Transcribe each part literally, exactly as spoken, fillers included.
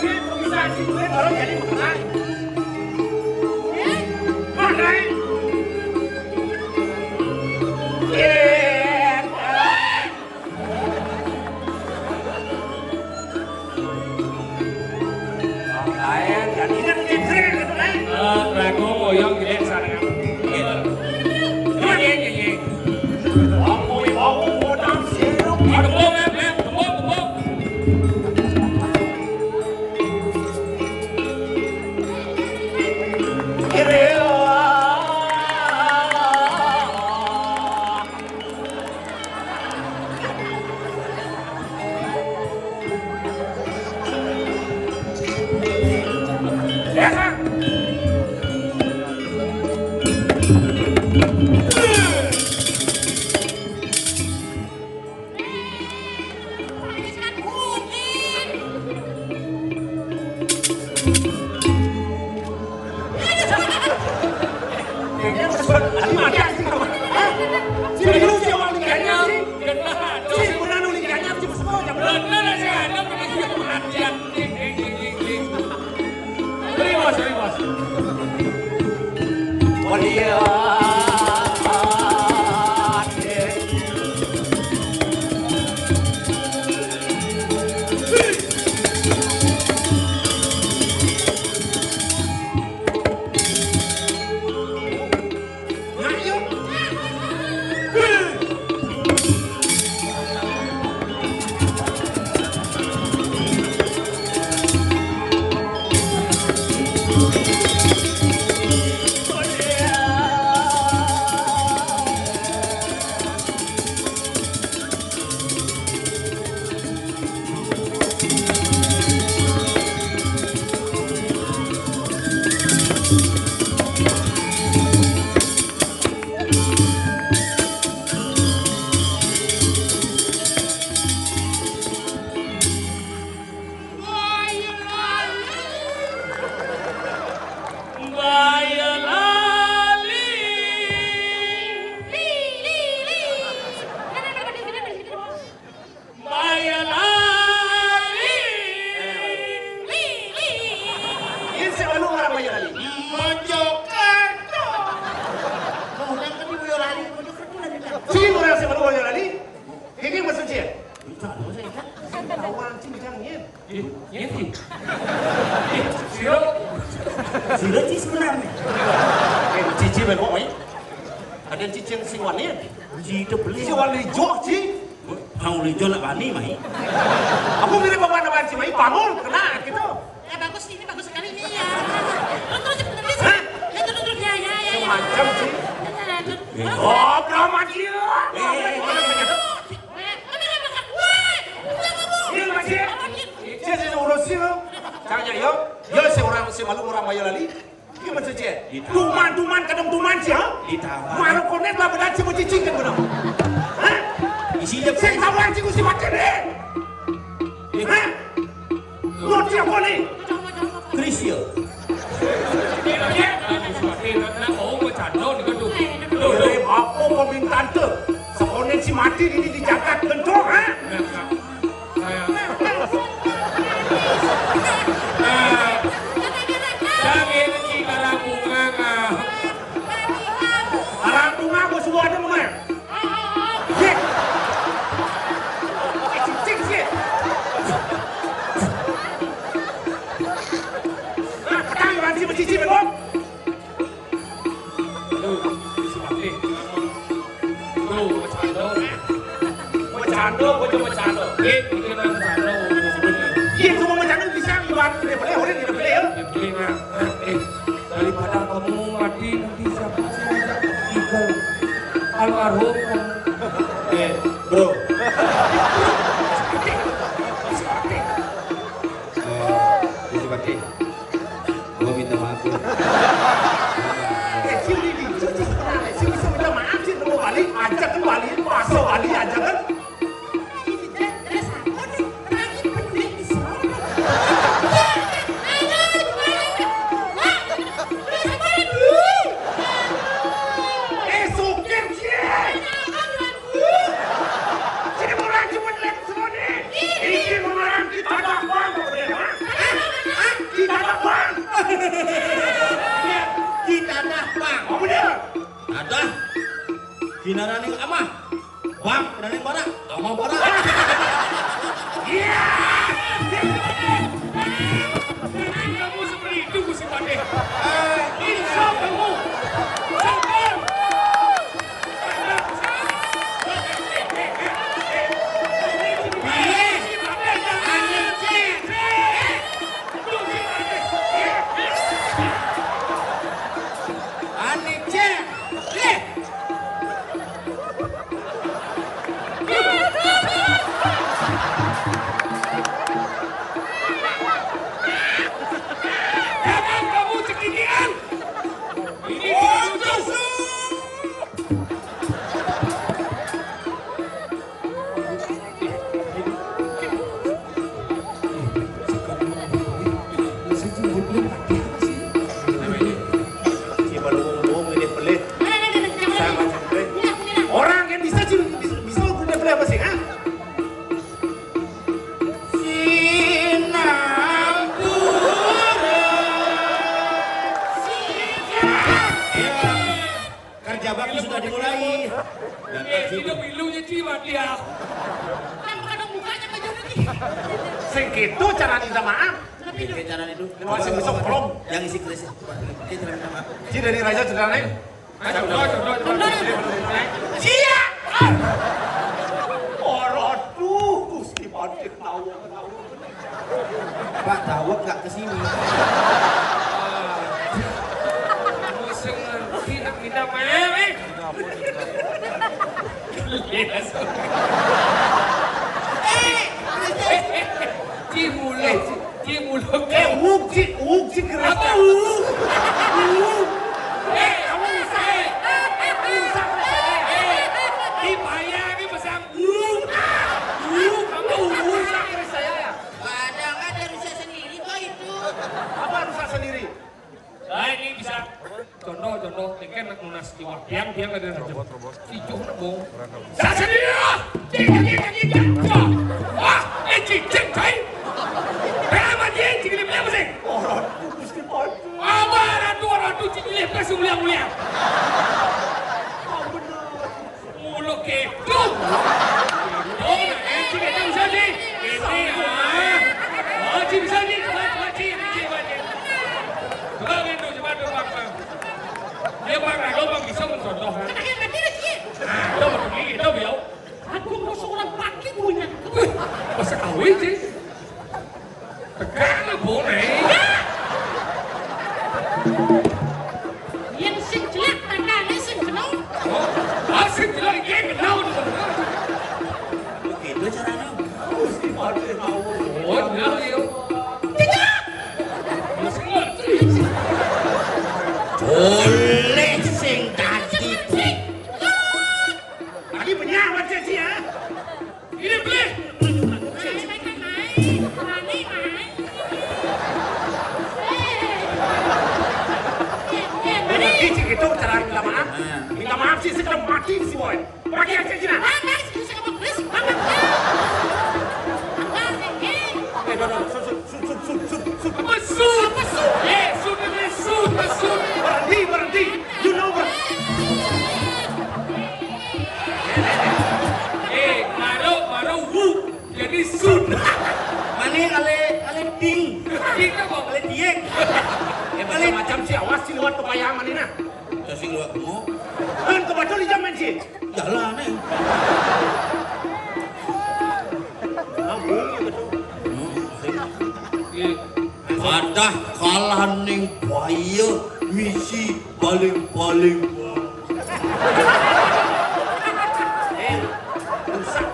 Bisa sih, gue kalau jadi menang. Menang. Iya. Lain, jadi kan kecil gitu kan. Eh, lagu moyong gede sana. Iya. Iya, iya, iya, iya. Wong kuwi wong modal sirup. Aduh, kembung, ya, ya, kembung, kembung. Kiri. Serius, serius. Bayalali. Ini sing malu orang Boyolali. Mojokerto. Orang kan di Boyolali, Mojokerto lagi kan. Sing orang sing malu Boyolali. Ini maksudnya. Tahu sih, kan? Tahu orang sing jangan. Ih, iya, Ci. Ih, sira. Sira, Ci, sebenarnya. Eh, Cici ben kok, Mai? Ada Cici yang sing wani ya? Ci, itu beli. Sing wani jok, Ci. Mau lijo nak wani, Mai. Aku mirip apa namanya, Ci, Mai? Bangun, kena gitu. Ya, bagus, ini bagus sekali ini ya. Terus, terus, terus, terus. Hah? Ya, terus, terus, ya, ya, ya, ya. Semacam, Ci. Ya, ya, ya. Oh, Brahma, Ci. Eh, eh, eh, eh. Ini masih. Sing, sing, urus sing. Cang, ya, yo. Yo, sing orang, sing malu orang Boyolali. Iki maksud sih. Duman-duman kadang duman sih, ha? Ditawar. Maro konet lah benar sih mau cicing kan benar. Hah? Isinya sing tawar sih mesti makan deh. Hah? Lo siapa nih? Krisya. Nah, oh, bercanda nih, aduh. Duh, duh. Apa permintaan tuh? Sekonen si mati ini di jagat bentuk, ha? Nah, nah. Nah, nah. Nah, nah, nah. Nah, ini si Karambunga, nah. Karambunga, bos, gua ada, Bunga. Ye. Eh, cicing, sih. Nah, petang, Ransi, cicing, Bos. Aduh, si Patih. Aduh, bercanda. Bercanda, gua cuma bercanda. Eh, ini kan bercanda, gua cuma bercanda. Iya, cuma bercanda bisa, ibarat boleh, boleh, boleh, boleh, ya. Ya, boleh, nah. Eh, daripada kamu mati, nanti siapa sih yang tinggal? Almarhum kamu. Eh, bro. Eh, Gusti Patih. Gua minta maaf, bro. Eh, sini, sini, sini, sini, bisa minta maaf sih, mau balik, ajak kan balik, masa balik aja kan? Eh, sukir, cie! Sini, mau lagi, mau lihat semua nih. Ini mau lagi, ada apa, mau lihat, ha? Pinaraning amah. Bang, pinaraning bara. Amah bara. Iya. Jangan kamu seperti itu, Gusti Patih. Insya kamu. Sabar. Ane cek. Ih. Jangan kamu cekikikan. Ini baru tuh. Orang yang bisa, bisa, bisa ukur dia beli apa sih, ha? Sinampura. Kerja bakti sudah dimulai. Dan eh, tidak milunya cimat dia. Kan bukan mukanya baju lagi. Sing gitu cara minta maaf. Oke, cara itu. Masih bisa belum? Yang isi keris. Oke, cara minta maaf. Ci dari raja ceritanya. Ayo, coba, coba, coba. Sia. Oroduh, Gusti Patih tahu. Pak, dawet nggak ke sini? Kamu sing ngerti nak minta maaf, eh? Iya, so. Ci mulo, ci, ci mulo. Eh, uk, ci, uk, ci, apa uk? Uk. Eh, kamu usah, eh. Usah, eh. Dibayar, ini pesan uk. Uk, kamu usah, eh, saya ya. Padahal kan dia rusak sendiri kok itu. Apa rusak sendiri? Nah, ini bisa contoh, contoh, ini kan nak nunas di wayang, dia nggak ada. Robot, robot. Ijo nak, Bong. Saya sendiri lah. Cik, cik, cik, cik, cik. Wah, eh, cik, cik, cik. Berapa dia, cik, ini berapa sih? Orang putus ke padu. Apa ratu, ratu, cik, ini apa sih, mulia, mulia? Oh, bener. Mulo kéto. Kéto, eh, ci kéto bisa, ci. Kéto, ya. Oh, ci bisa, ci. Coba, coba, ci, ci, coba, ci. Coba, kéto, coba, coba, Bang. Dia, Bang, kalau Bang bisa mencontoh, kan? Nah, coba begini, kéto, Biau. Aku mau seorang pakai punya. Wih, masa kawin, ci. Tekan boleh. Yen sing jelek tandane sing jeneng. Oh, ah, sing jelek iki kenal. Begitu caranya. Oh, iya, iya. Tidak. Boleh sing dadi. Lagi penyawan sih, ya. Ini beli. Berhenti sih gitu cara minta maaf. Minta maaf sih, sudah mati sih, boy. Pakai aja sih, nah. Eh, udah, udah, sud, sud, sud, sud, sud, sud, sud. Apa sud? Apa sud? Eh, sud ini sud, sud. Berhenti, berhenti. You know, berhenti. Eh, maro, maro, wu. Jadi sun. Mane ale, ale ding. Ding apa? Ale diek. Ya, macam-macam sih, awas sih lewat kepayangan ini, nah. Terus sing lewat kamu. Kan kebetulan di zaman sih. Jalan, eh. Nah, bunyi betul. Hmm, sing. Iya. Adah kalah ning baya misi paling-paling. Eh, rusak.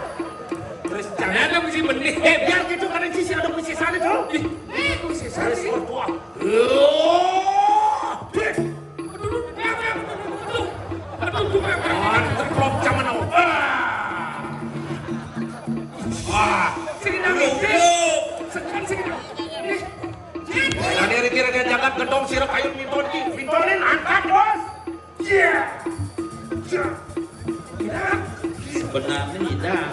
Terus jangan ada misi benih. Eh, biar gitu kan, sisi ada misi sana tuh. Ih, eh, misi sana sih. Mertua. Loh, deh. Aduh, aduh, aduh, aduh. Aduh, aduh, aduh, aduh. Ah, ceplok zaman now. Ah. Wah, sini nang, sini. Sekarang sini nang. Ini. Tadi riki-riki jagat gedong sirep kayun minton ki. Mintonin angkat, Bos. Iya. Iya. Iya. Sebenarnya tidak.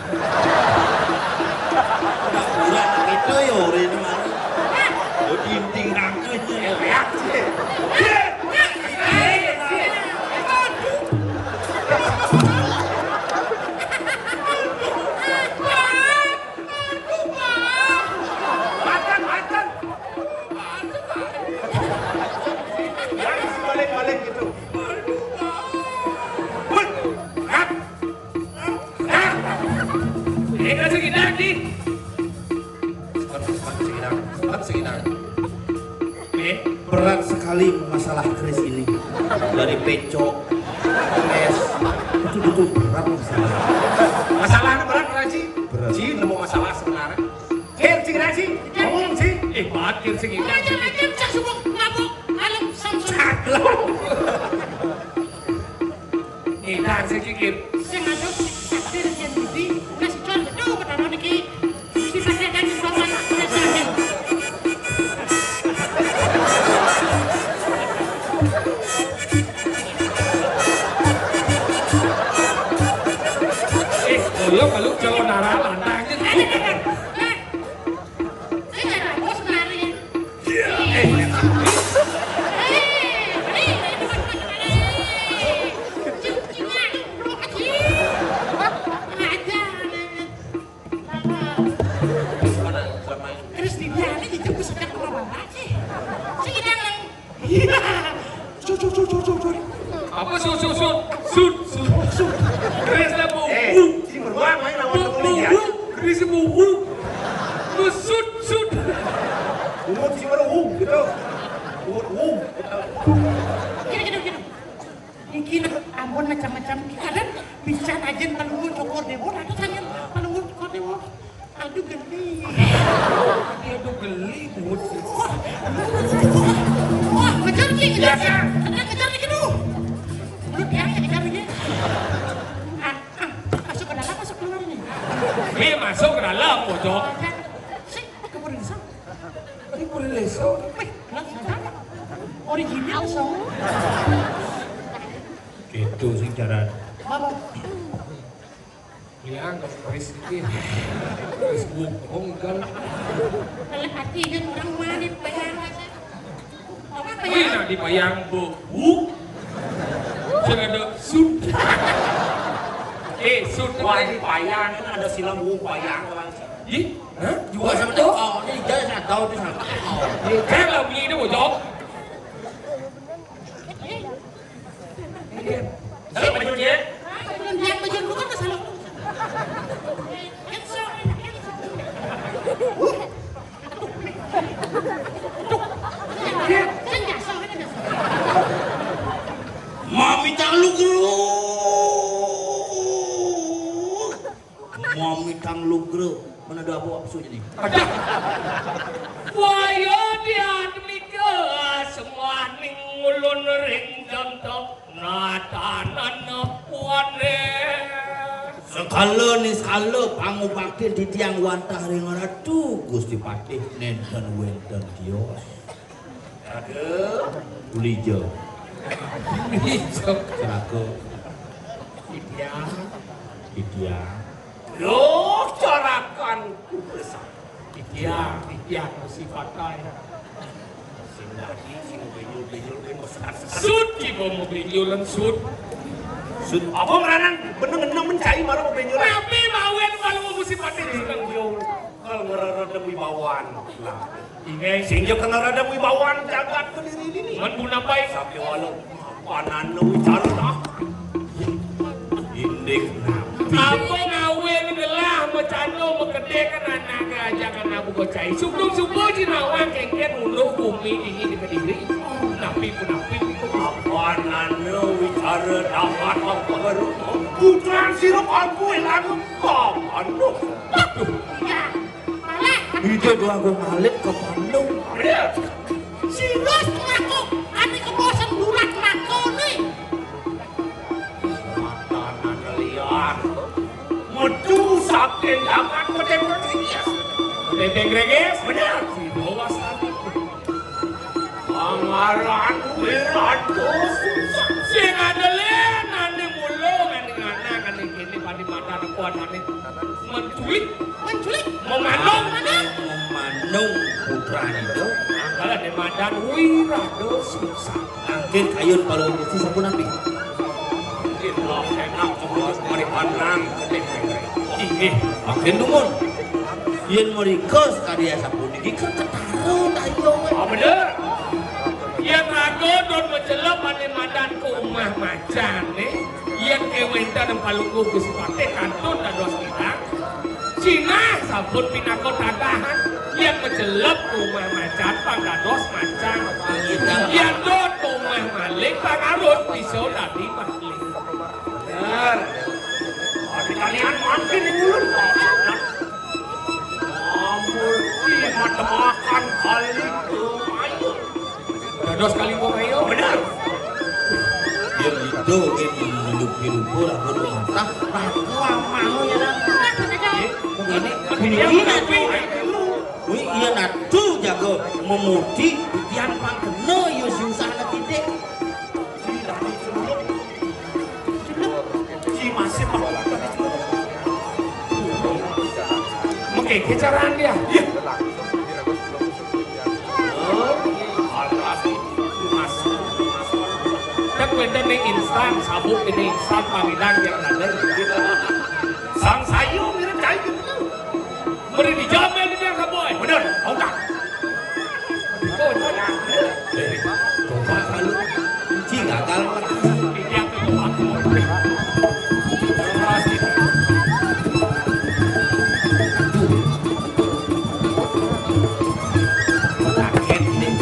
Udah kurang gitu ya, orang ini mah. Oh, dinding nangkenya. Iya. Iya. Iya. Iya. Sekitar. Eh, berat sekali masalah keris ini. Dari peco, es, itu betul berat masalah. Masalahnya berat, Pak Haji. Berat. Ji, nemu masalah sebenarnya. Kir, Ji, Haji. Ngomong, Ji. Eh, Pak, Kir, sing ini. Macam-macam, cak subuh, mabuk, malam, Samsung. Cak, lo. Edan sing kikir. Sing aduk, takdir yen budi, wis cocok betul ketawa niki. Sing sakit kan dibawa, wis sakit. Eh, kalau, kalau calon arah lantang gitu. Sing ada bos nari. Terus di dia ini jadi sedang berapa sih? Sing nang. Iya. Sut, sut, sut, sut, sut, sut. Apa sut, sut, sut? Sut, sut. Sut. Keris lembu. Eh, si beruang main lawan Bu, temen bu, dia. Bu. Keris lembu. Bu. Sut, sut. Bungut si mana? Wu, gitu. Bungut, wu. Gini, gini, gini. Iki lho, ampun macam-macam. Kadang bisa aja Palungguh Cokor Dewa, ada saja Palungguh Cokor Dewa. Aduh, geli. Aduh, geli, Bu. Wah, wah, ngejar nih, ngejar. Iya, iya. Ngejar, ngejar nih, gitu. Mulut dia ngejar ini. Ah, ah, masuk ke dalam, masuk keluar ini. Ini masuk ke dalam, bocor. Sik, ke Puri Desa. Ini Puri Desa. Wih, langsung sana. Original, so. Gitu sih cara. Apa? Liang, keris iki. Keris bohong kan. Kalau hati kan orang mana bayar aja. Apa Wih, bayar? Nak dibayang bohong. Sing ada sut. Eh, sut. Wah, ini bayang, kan ada silang bohong bayang. Ih, hah? Jual sama tuh. Oh, ini dia saya tahu tuh sama. Kan lah beli itu, bocor. Iya. Saya baju dia. Yang baju lu kan salah. Mami tak lu geruk. Mami tang lugre. Mana ada apa maksudnya nih? Ada. Waya diadmika semaning ulun ring jantak natanana wane. Sekala niskala pangubaktin titiang wantah ring Ratu Gusti Patih nenten wenten kios. Raga. Ulija. Ulija. Raga. Titiang. Titiang. Loh, carakan kubesan. Titiang, titiang, mesti pakai. Sing dadi, sing benyul-benyul, sing mesat-mesat. Sut, tiba mau benyulan, sut. Sut. Apa ngranang? Beneng-beneng mencai, marang mau benyulan. Tapi mawen kalau mau mesti pakai, sing benyul. Kalau ngerara demi bawaan. Nah. Inggih. Sing ya kena rada wibawan jagat Kediri ini. Men punapi? Sakéwala panana wicara dah. Indik napi? Apa ngawin gelah macana makedé kan anak aja kan abu kocai. Sukung-sukung jinawang kéngkén uluh bumi dingin di Kediri. Napi punapi? Panana wicara dapat apa baru? Putra sira kalbu elang. Panana. Aduh. Ya. Malah. Ide doang gua ngalit ke Bandung. Iya. Sira selaku ané kebosen bulat makone. Matanan liar. Metu saking dapat Bedeng Gregis. Bedeng Gregis? Bener. Sira wastani. Pangaran Wirata Susah. Sing adelé nane mulung, nane nganak, nane kéné, padi madan kuat, nane menculik. Menculik? Memanung. Memanung. Memanung putrane to. Angkala ne madan Wirata Susah. Mangkin kayun Palungguh Gusti sapunapi? Itulah enak, mari pandang. Inggih, mangkin dumun. Yen mrika sakadi sapuniki, ketara ta iya, wéh? Ah, bener. Yen raga don macelep ane madan ke umah macane, yen kewenten Palungguh Gusti Patih kantun dados kirang, sinah sampun pinaka tatahan. Yén macelep rumah macan, pang dados macan. Yén dot rumah maling, pang arus bisa dadi maling. Bener. Adi kalian mangkin ulun. Amurti matemakan kali. Dados kali kok ayo. Bener. Yén itu, yén hidup di rupa lamun mantah, aku amang ya, Nang. Ini, ini, ini, Wih, iya natu jago memudi, titiang pang kena, iya si usahana titik. Si dadi celuk. Celuk. Si masih pang dadi celuk. Mengke kecaran dia. Iya. Oh, alas, Mas. Kan beda nih instan, sabuk ini instan, panggilan yang ada. Sang sayur mirip cai gitu. Meri dijamin ini yang kaboy. Bener, mau tak? Oh, iya. Eh, coba kalau kunci gagal. Ini yang kedua. Aduh. Kaget nih.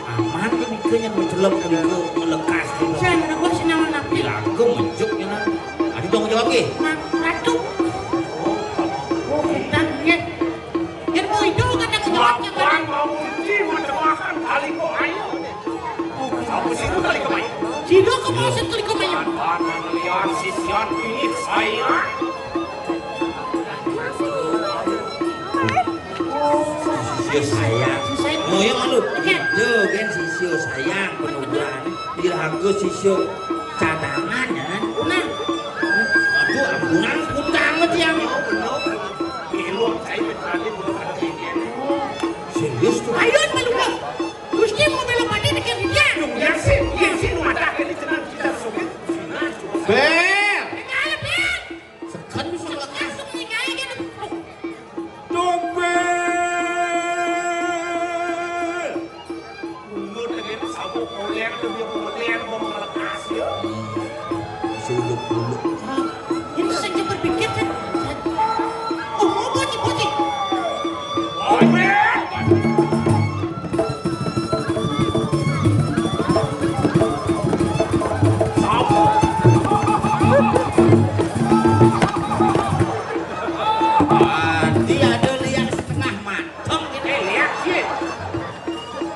Aman kan ikannya mencelep gitu, melekas gitu. Saya nggak tahu sih nama nabi. Dilagu menjuk ya, Nang. Adi tanggung jawab, nggih. Mang Ratu. Oh, kita, nggih. Yen mau itu kan tanggung jawabnya, Bang. Lawan mau kunci, mau jemahan, kali kok ayo. Apa sih itu kali kemarin? Sida kok maksud kali kemarin? Tangan liar sisian ini saya. Sisya sayang. Sisya sayang. Oh, ya, malu. Oke. Lho, kan sisya sayang, penubuhan. Diraga sisya cadangan, ya, kan? Nah. Aduh, ampunan, utang tiang. Serius tuh. Ayo, malu, Bang. Gusti mau bela mati dengan dia. Yang sih, yang sih, rumah tangga ini tenang, kita sugih. Ber. Dengan, Ber. Sekan bisa melekas. Langsung menikahi dia. Tumpil. Mundur dengan sabuk oleh tu dia oleh mau melekas ya. Suluk-uluk. Ini saja berpikir kan. Oh, mau bocil, bocil. Oleh. Sabuk. Ah, dia ada lihat setengah mata. Tong, eh, lihat, sih.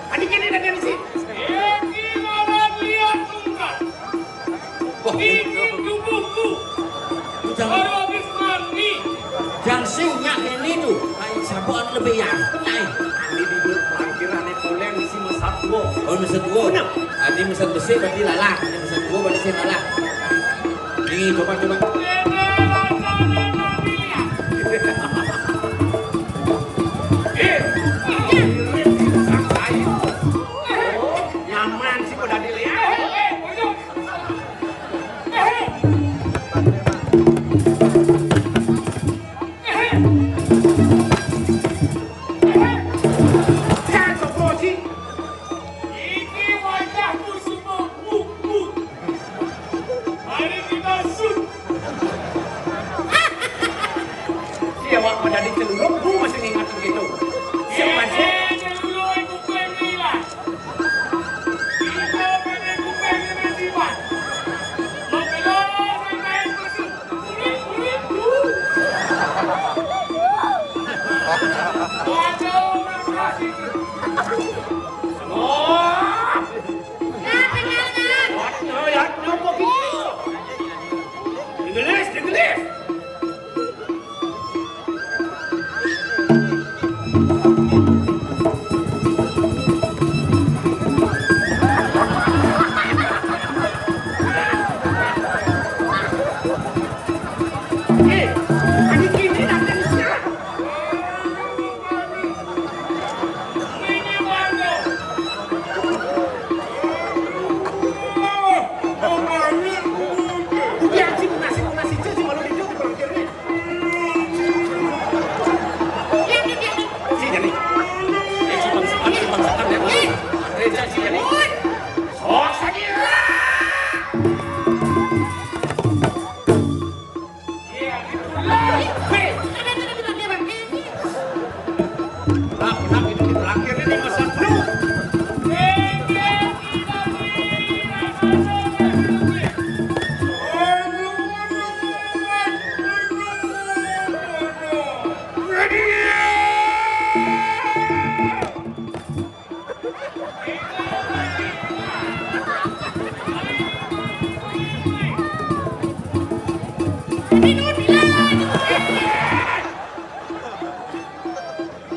Adi kene dadan sih. Iki ngaran lihat tunggal. Wah, iki tubuhku. Jangan. Baru habis mandi. Jangan sing nyak ini tuh. Ai, sabon lebih ya. Ai. Adi di dulu parkirane poleng isi mesat dua. Oh, mesat dua. Bener. Adi mesat besi berarti lalah. Adi mesat dua berarti sing lalah. Ini coba, coba. Ini rasanya mandi lihat. Nyaman sih pada dilihat. Iki wajahku semua kuku. Mari kita shoot. Iya, Wak, pada di celuluk, bu masih ngingetin gitu. Siap, Pak, siap. Iya, celuluk, ibu gue gila. Kita pada ibu gue gila jiwa. Lo belum main persu. Ulit, ulit, bu. Waduh, makasih. Oh. Pernah gitu di terakhir ini masa dulu.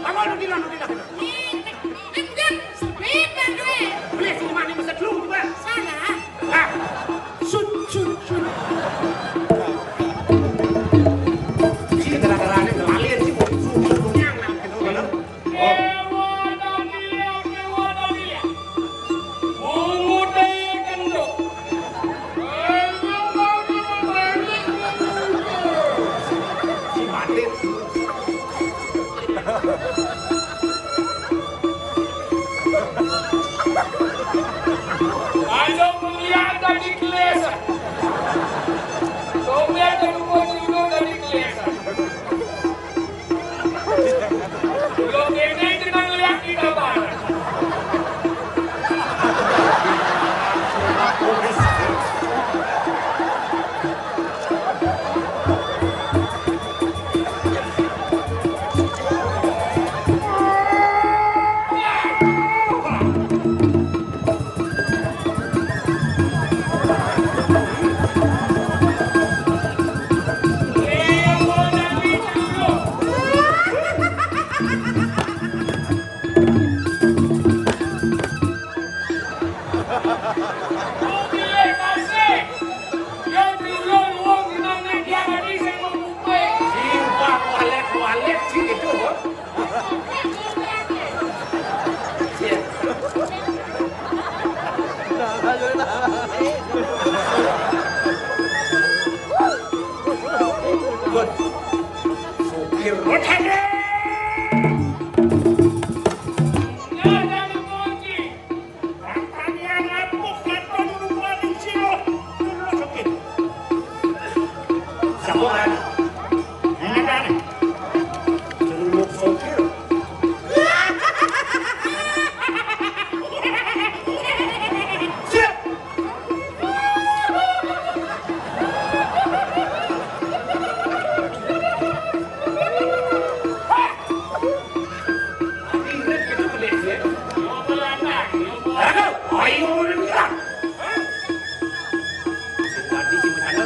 Aku anu dilan, anu dilan. Enggak, beda gue. Boleh sih, mana masa dulu coba. Sana. Ah, sut, sut, sut. Sini gara-gara ini ngelalin sih, mau sumber punya anak gitu, kan? Oh. Ayo melihat dari kelesa. Dompet kedua juga dari kelesa. Belum ini kita ngeliat kita bareng. Simpang walek-walek sih gitu, Bos. Good. Supir. Saburan. Enak kan? Celuluk sopir. Siap. Aduh, ayo, udah bilang. Sing tadi sing bercanda.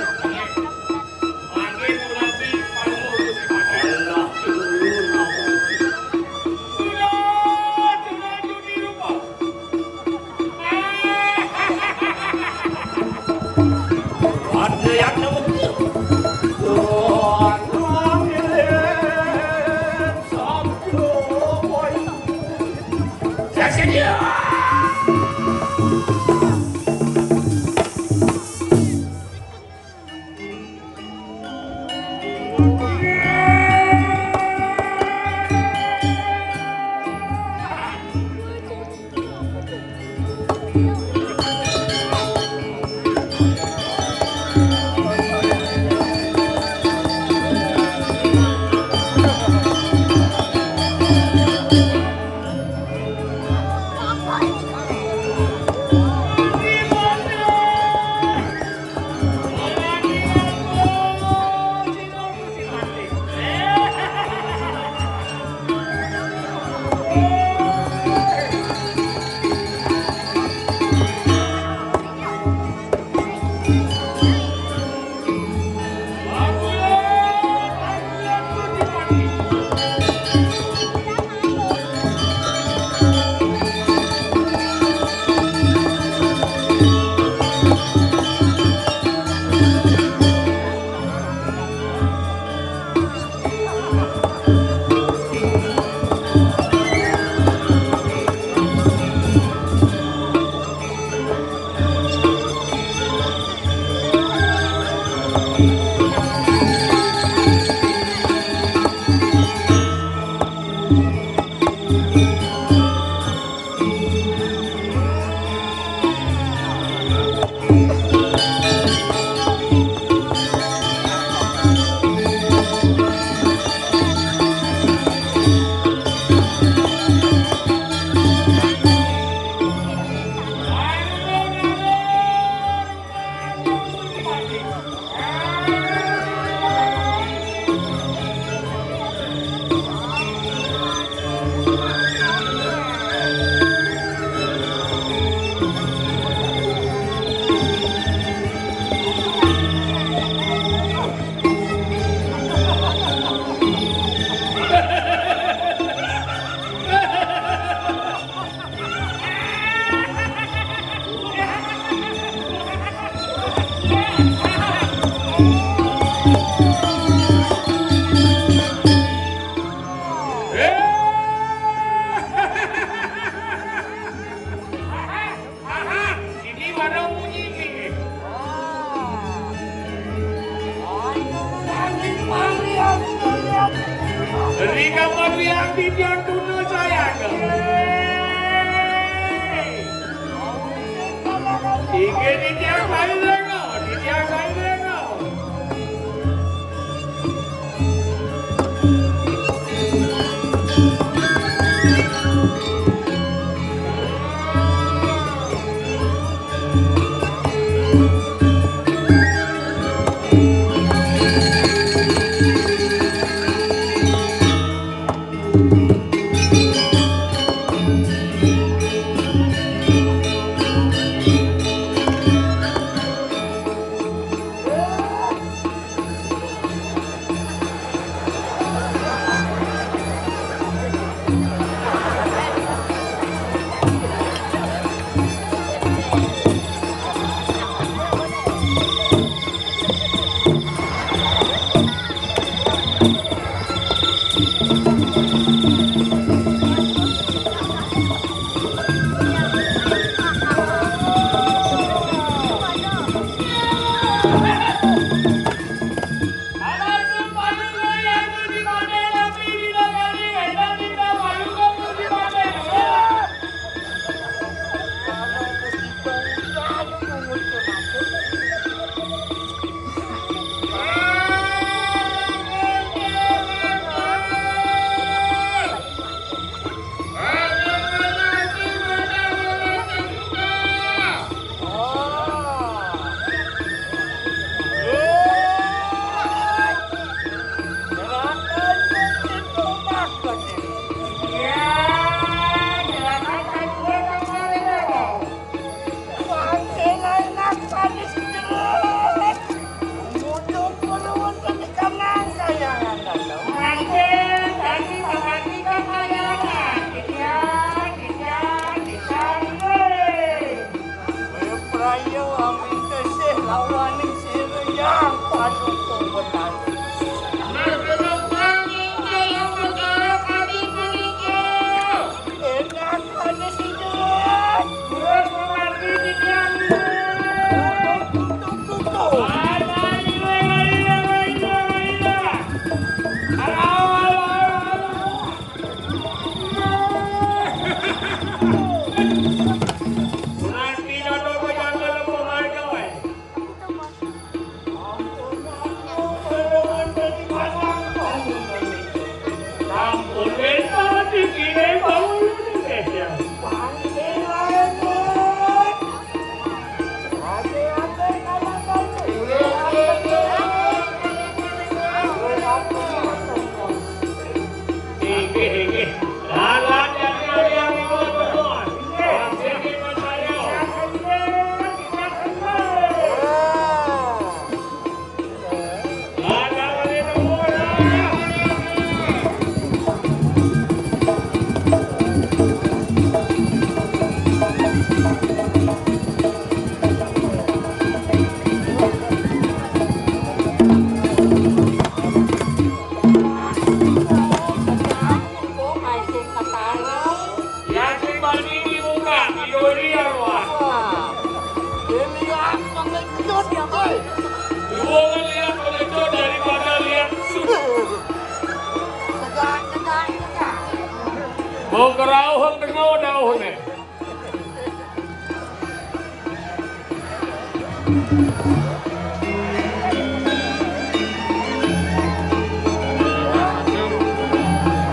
Mau kerauhan tengah dauh nih.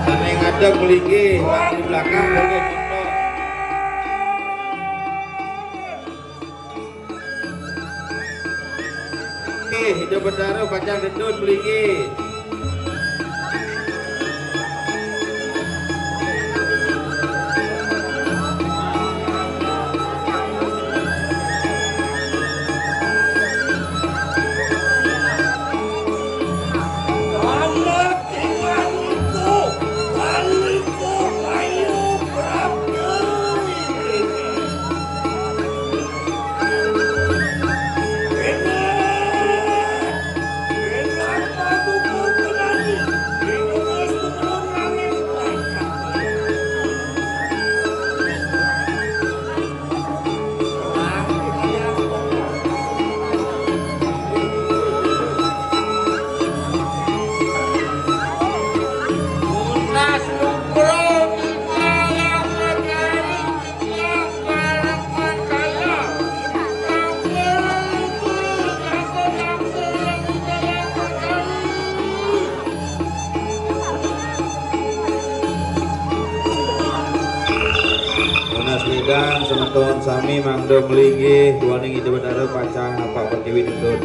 Sana yang ada kelinggih, di belakang boleh kita. Oke, hidup Betara pacang dendun melinggih. Dan semeton sami mangda melinggih duaning Ida Betara pacang napak pertiwi duduk.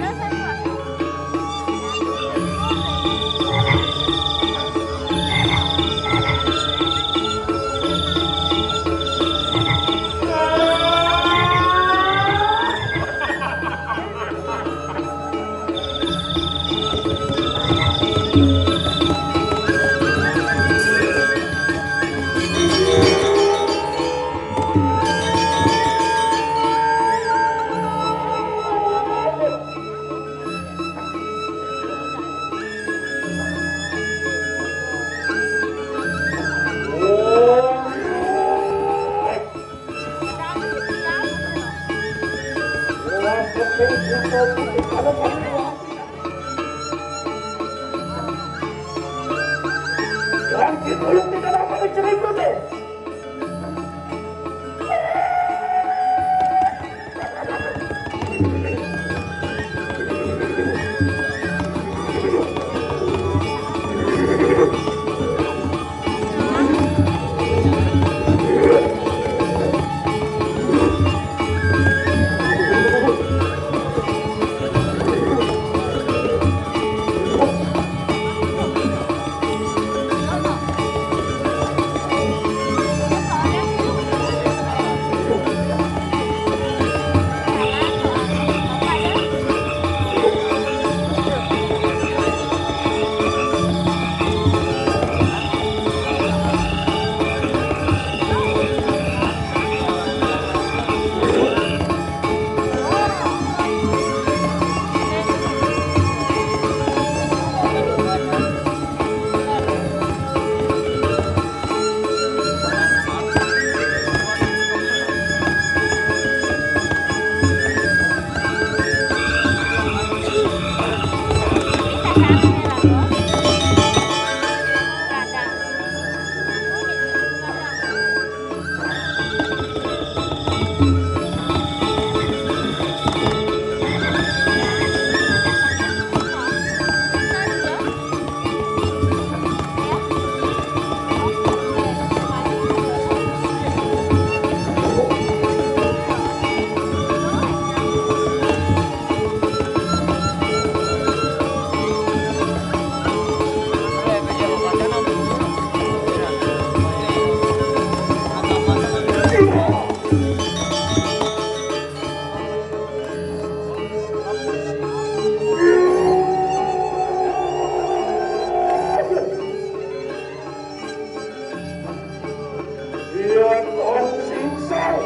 Yen on singsang,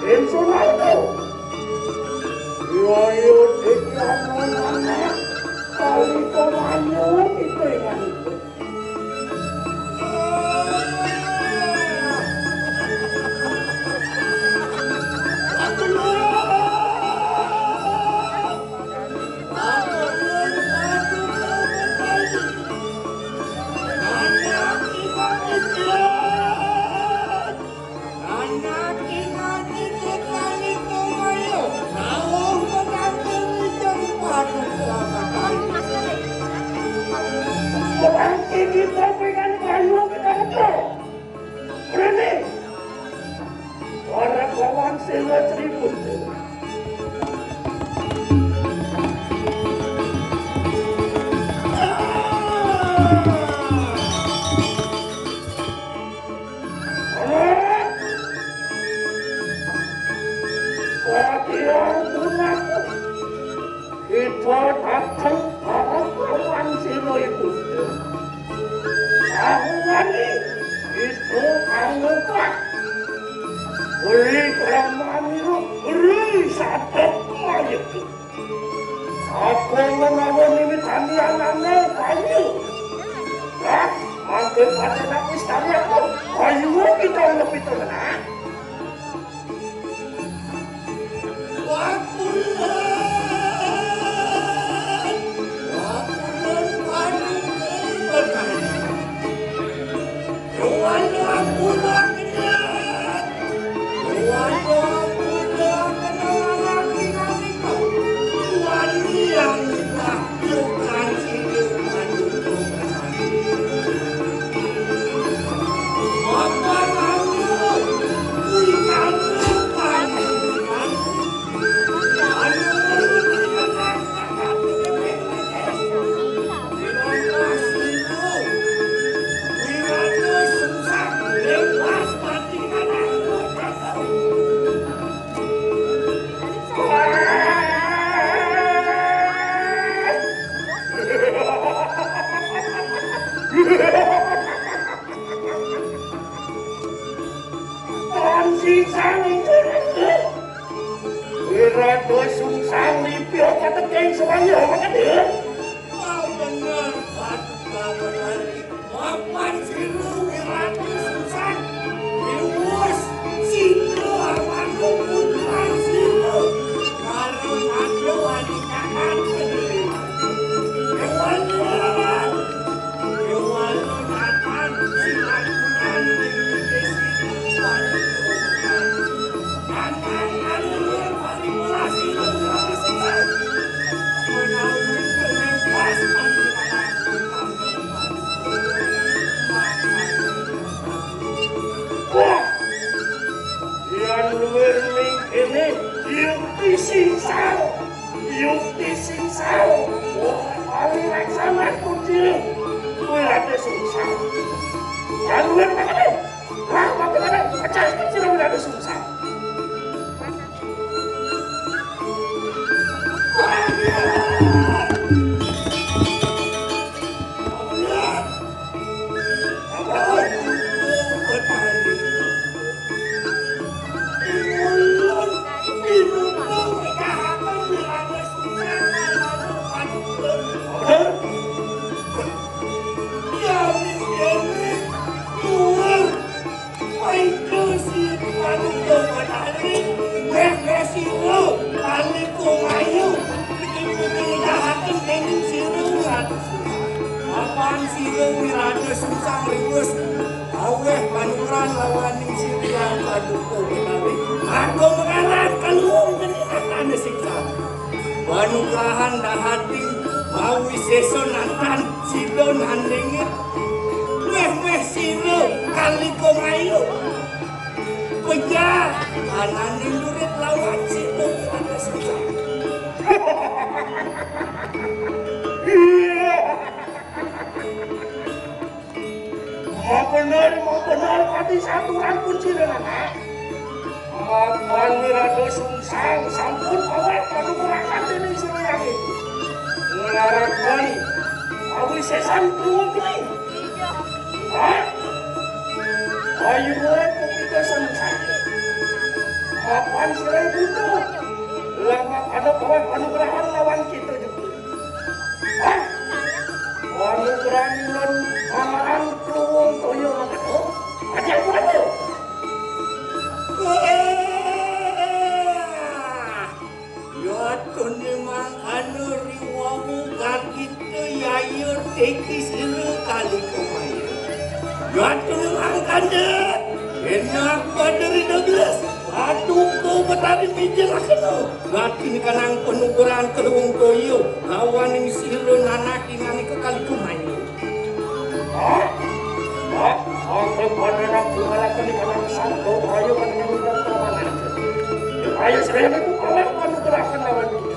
ingsun anu. Yoyo diklanonane, kalito manyu ituinganipun. Orang ini pemeringan kayu kita itu. Berani. Orang lawan Sila Seribu. Bagian punaku, kita datang para kawan sino ibu. Aku wani, itu anggota. Beri kelamaan itu, beri sadar mayat. Apa menawa miwit anane banyu? Nah, mangke pada nak wis tanya kok. Ayo kita lebih tenang. Wakulan, wakulan panuki berkali. Ruwaya kula kenyang. Ruwaya kula kenyang. Wani yang kita bukan situ. Apa lalu? Sungsang ing jurang. Wirata Sungsang lipi kateking sawaya makade. Bener, Pak Bawali. Mapan sira Wirata Sungsang. Riwus sira Armando putra sira. Marang ado adi kanan kediri. Kewajiban. Wah, yan luwih ning kene, yukti singsang, yukti singsang. Wah, aliran sangat kucing. Wirata Sungsang. Yan luwih makane. Wah, makane pecah kecil Wirata Sungsang. Paida sira panutup matane, weh, weh, sira, kalih kumayu, iki nyudahaken dening sira, Wirata Sungsang. Apan sira Wirata Sungsang riwus, aweh panugrahan lawaning sira panutup matane. Aku mengaran kalung keniatane siksa. Panugrahan dahating mawi sesa nantan sida nandingin. Meh-meh sira kalika mayu. Pejah, anane lurit lawan sida. Iya. Mabener, mabener, pati saturan pun sira, Anak. Mapan Wirata Sungsang sampun awak panugrahan dening Sri Hyang. Nglaraken awisesan kluwung kening. Hah? Ayo wae pupita Sungsang. Mapan sira buta. Lamak ada awak panugrahan lawan kita juga. Hah? Panugrahan lan marang kluwung toya mangkana. Aja kurang yo. Yatune mangkana riwawu gargita yaya teki sira kalika maya. Yatune mangkana enak paderi dobles. Aduh, ko betari mijil akena. Yatune kanang panugrahan kluwung toya lawaning sira nanak Inane kekali kumain. Hah? Hah? Aku panenang kumalakan di kanan santo, ayo kan nyuruh dan pamangan. Ayo, saya itu kawan panu gerakan lawan kita.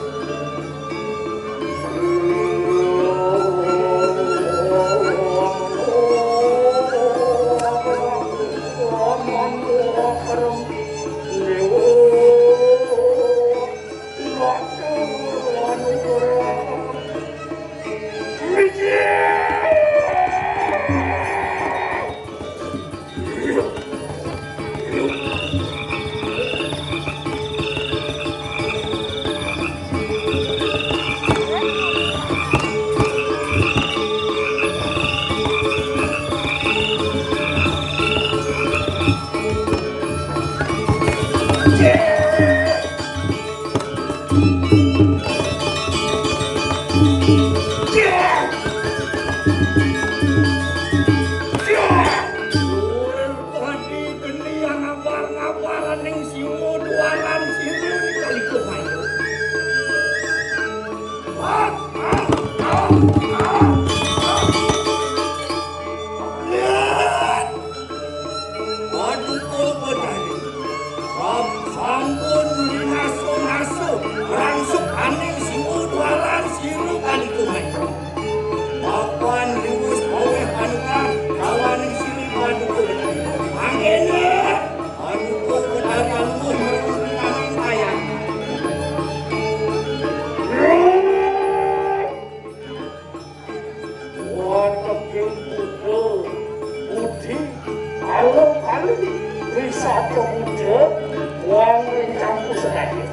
Tadi geni yang ngabar-ngabaran ning siwa duaran sini kali kumayo. Lihat! Waduh, apa tadi? Sampun dinaso-naso, rangsuk aning siwa duaran siru kali kumayo. Papan riwus oleh panukan, kawaning siri paduka. Mangkene, paduka Betari Aluh merunti aning tayang. Wateking putra, budi, aluh kali. Bisa aja muncul wong ring kampus sadaya.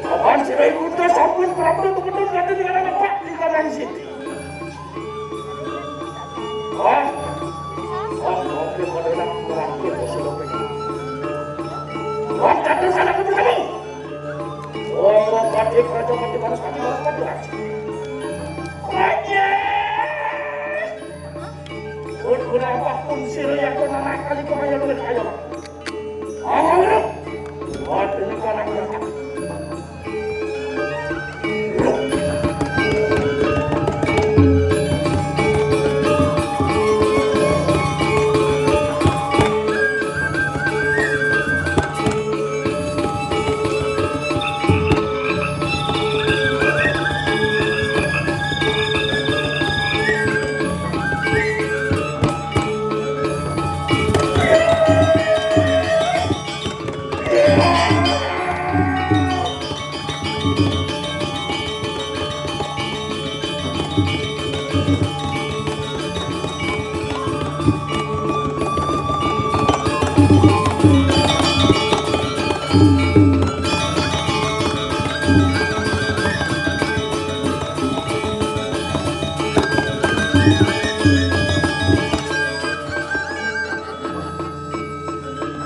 Apan sira iku sampun prapta kebetulan dadi dengan anak Pak di Taman Siti. Wah, wah, wah, wah, wah, wah, wah, wah, wah, wah, wah, wah, wah, Ora pati praja mati panas mati ora pati raja. Raja. Pun ora apa pun sira ya kok anak kali kok kaya luwih kaya. Ayo. Buat ini kan aku.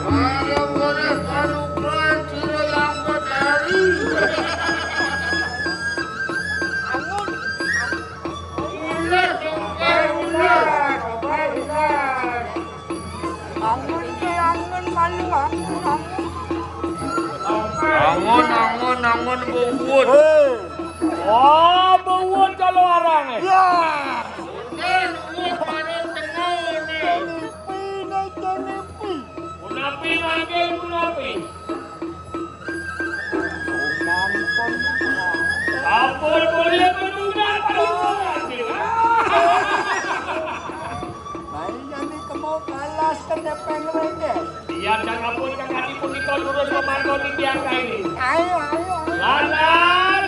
Bareng oleh panugrahan sira yang betari. Ulah sampai ulah, sampai ulah. Angun ke angun malu angun angun. Angun, angun, angun bubut. Hei. Wah, bubut kalau arang eh. Ya. Kan uwit marang tengah ne. Kenipi ne kenipi. Punapi mangke punapi. Ampun boleh menunda. Nah, iya nih kemau kalas kena pengrengges. Iya, dan ampun kang ati punika durus pemanggon titiang kaini. Ayo, ayo, ayo. Lalat.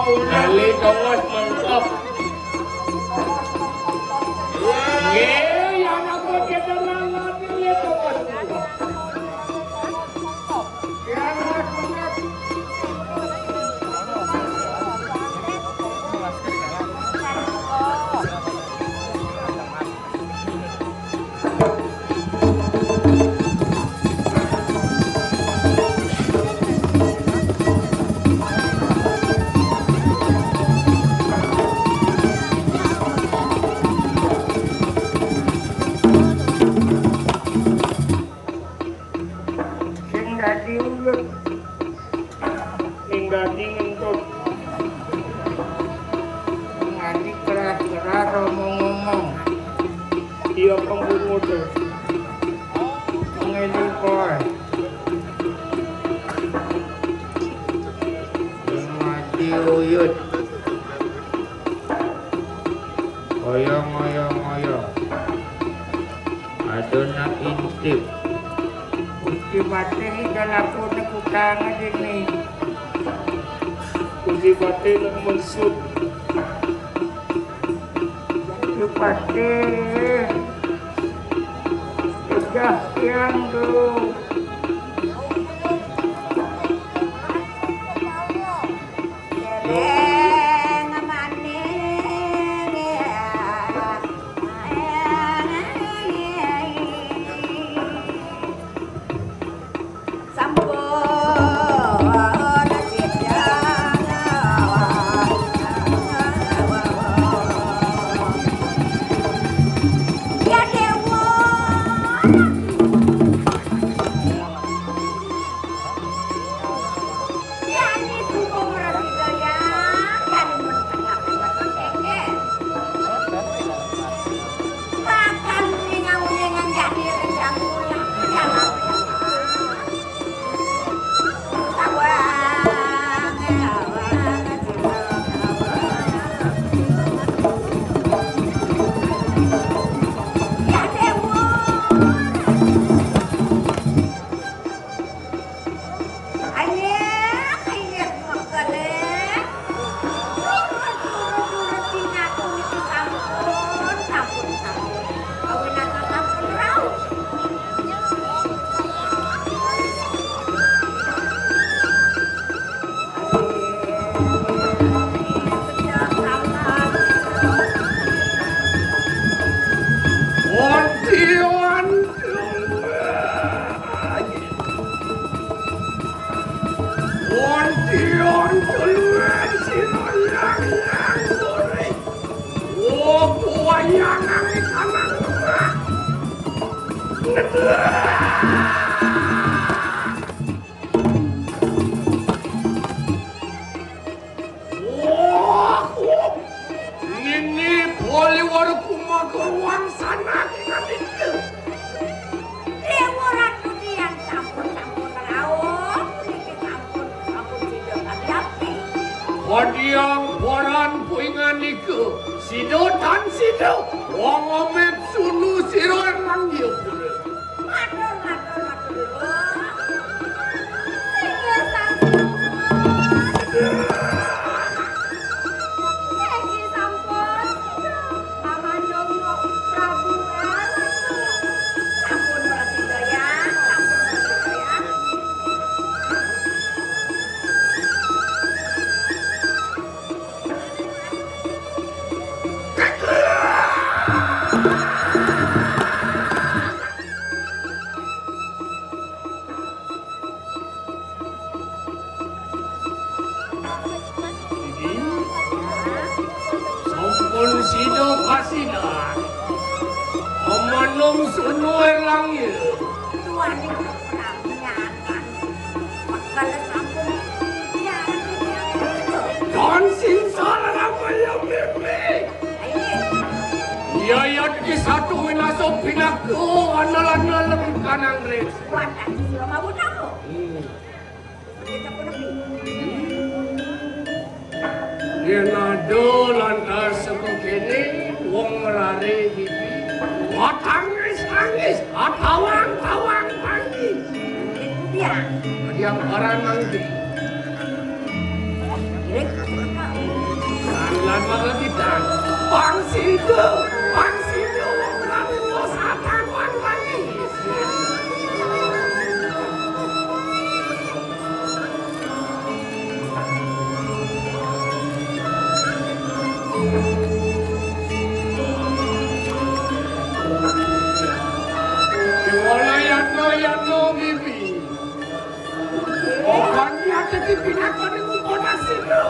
Kali tongos mantap. Nggih, ya anak kita nang ngerti ya tongos mantap. Sing dadi uyut, sing dadi ngentut. Ngadi keras-keras ngomong-ngomong. Iya pembunuh tuh. Ngene kowe. Sing mati uyut. Oyong, oyong, oyong. Adonan intip. Gusti Patih ida lakune kutang dini. Gusti Patih nang maksud. Gusti Patih. Tegah tiang tu. Iwan Wanti on keluar sira yang yang sore. Wo kuayangan di tanah. Wah, wah. Nini Poliwara Kumaga ruang sana ngalika. Dewa Ratu Dian sampun, sampun rauh, niki sampun, sampun sida kadapi. Kadiang paran puinganika, sida tan sida, wong omit sunu sira nang dia pura. Matur, matur, matur. Inggih sampun. Inggih sampun. Paman Donggo Prabu L. Sampun prasida ya, sampun prasida ya. Sampun sida kasidan. Amanung sunu erlangya. Tuan niku peramiakan. Pekala sampun. Ya, ya, ya. Don singsar ramaya mimpi. Ayo. Iya, iya, di satu winasa pinaka analan-analan kanang ring. Wadah, sira mawon apa? Hmm. Yen ada lantas saka kene wong ngrare bibi, watangis-tangis, atawang-tawang tangi. Yang paranang di. Lan maka kita, pang sida, pang sida wong ngrare wong satang wong tangi. Wala yatno yatno bibi. Okan nyata di pinakon iku bodas itu.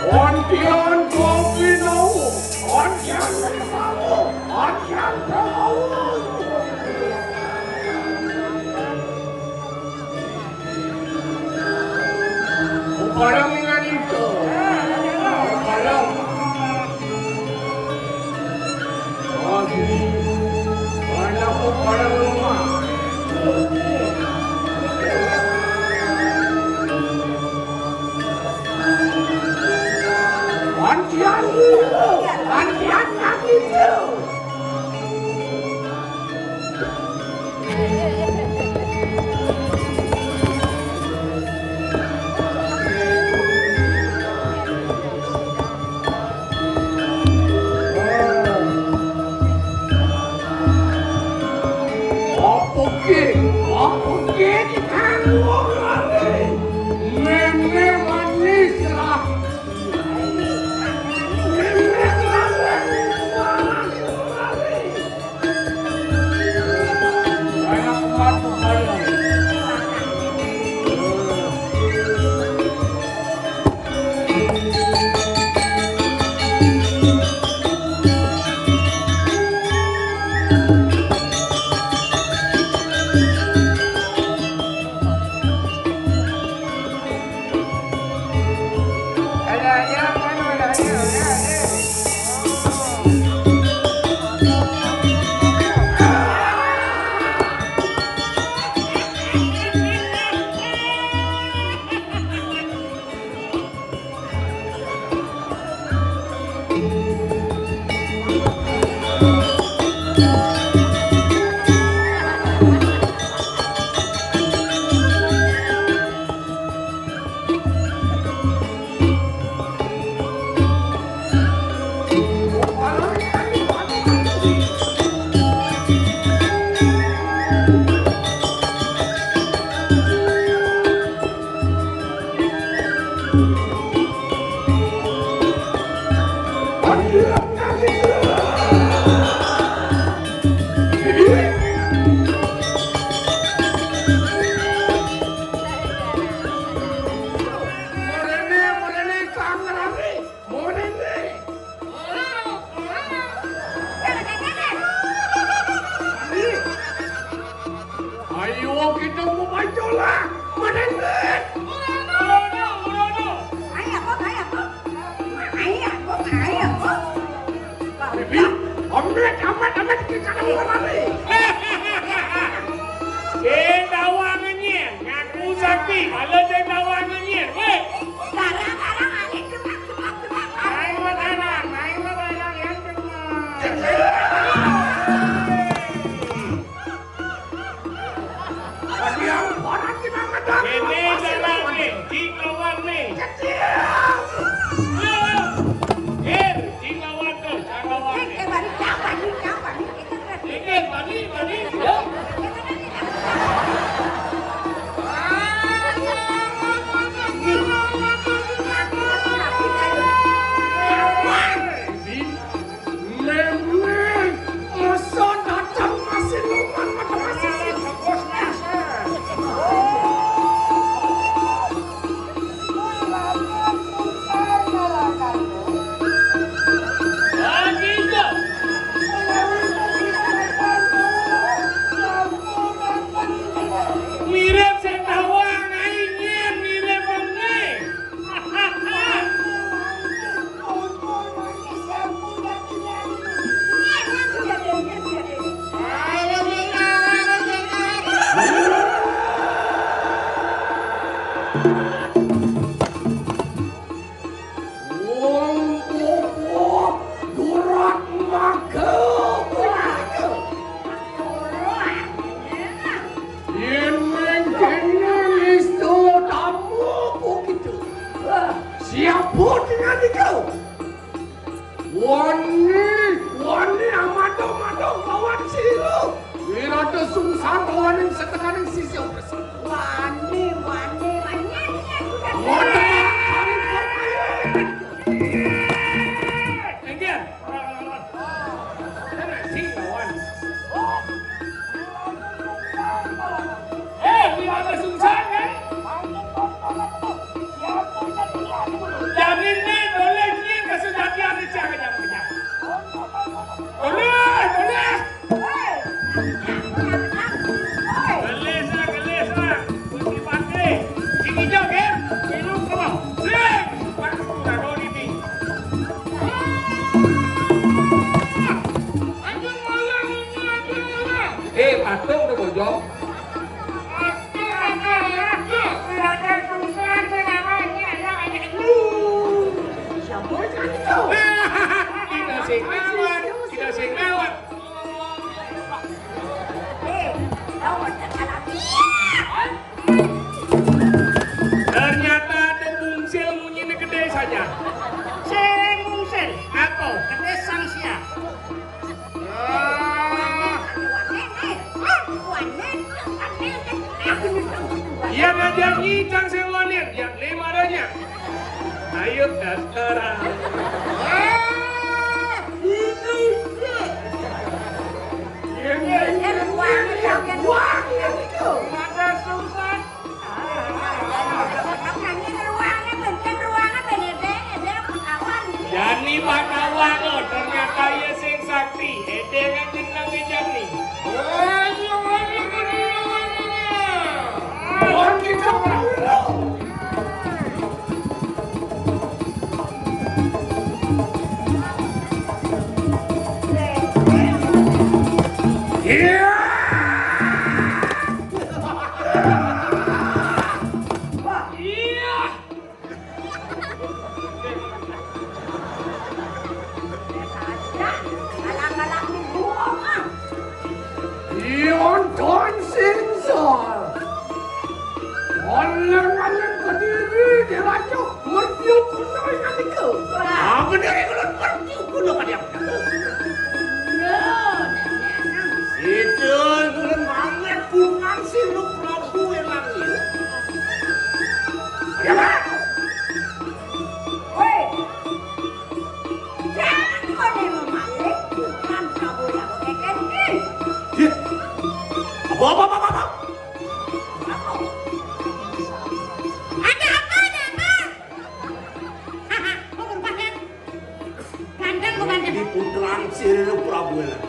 Ontian kopi nau, ontian nau, ontian nau. Upalang nganito. Upalang. Anak upalang rumah. Antian, antian, antian. Apa ki? Apa ki dikanggo lari? Meme manis lah. Meme manis lah. Yolah, madendit. Murono, murono. Ayo, kok, ayo, kok. Ayo, kok, ayo, kok. Bibi, omelet, amat, amat, kita kamu lari. Sing tawang nyen, ngaku sakti. Kalau sing tawang nyen, weh. Barang-barang ayo, cepat, cepat, cepat. Ayo, anak, ayo, anak, yang cepat. Kene carane, cing lawan ne. Kecil. Ayo. Ger, cing lawan tuh, cing lawan ne. Eh, eh, balik, siapa nih? Siapa nih? Kita kan Ger, balik, balik. Ya. Memang masa datang masih luman, masih sih. Mirip sing tawang, ae nyen mirip wong ne. Wong popo durak magel. Yen mengkene nistu tamu begitu. Siapa dengan itu? Wani, wani amado-mado kawan silu. Wirata sungsang kawaning setekaning sisi operasi. Wani, wani, wani, wani. Wani, wani, wani. Enggak. Sing lawan. Eh, wirata sungsang, eh? Jadi ne, boleh ni, kasih latihan ni, jangan, jangan, jangan. Boleh, boleh. Gelis lah, gelis lah. Putih pati. Sini jok, eh. Minum semua. Sing. Pak, udah dua ini. Eh, patung tu, Bojong. Tidak sing lewat, tidak sing lewat. Ternyata ada bungsil munyi gede saja. Sing bungsil. Apa? Gede sang sia. Iya, ngajar nyicang sing wanir, yang lima adanya. Ayo, terang. Iya, iya, iya. Mata susah. Jani Pak Tawang, oh, ternyata iya sing sakti. Ede ngan jeneng Jani. Wah, kita tahu. Iya. Iya. Ion Don Sinsa. Oleh-oleh Kediri diraja mertiup kuno yang itu. Apa dia ikut mertiup kuno kan yang itu? Itu ikut manget bukan si Prabu Elang ini. Ya, Pak. Woi. Jangan kau memang malik bukan Prabu yang kekengki. Iya. Apa, apa, apa, apa, apa? Ada apa, ada apa? Haha, mau berubah ya? Ganteng, mau ganteng. Di putraan sirine Prabu Elang.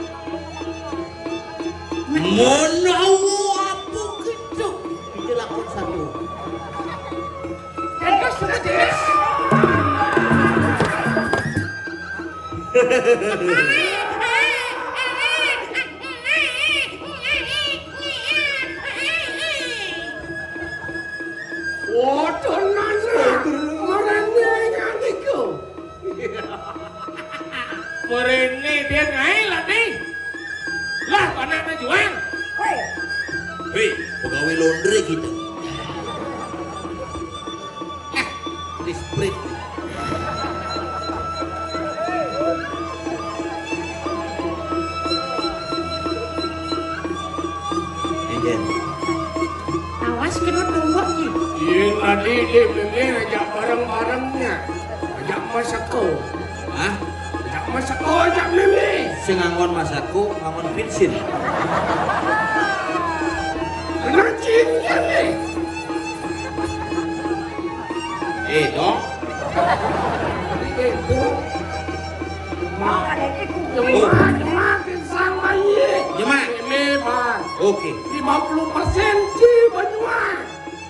Menawa apa kita? Itulah Waduh, nana. Merene ngantiku. Merene dia ngai lah nih. Lah, anak juang. Woi. Wih, pegawai laundry kita. Eh, listrik. Iya. Awas kena tumbuknya. Iya, tadi dia memang ajak bareng-barengnya. Ajak Masako. Hah? Ajak Masako, ajak Mimi. Sing nganggon Masako, nganggon bensin. Bener cinta nih. Eh, dong. Eh, dong. Mak, mak, mak, sama iya. Ya, Mak. Ini, Bang. Oke. Lima puluh persen si Banyuang.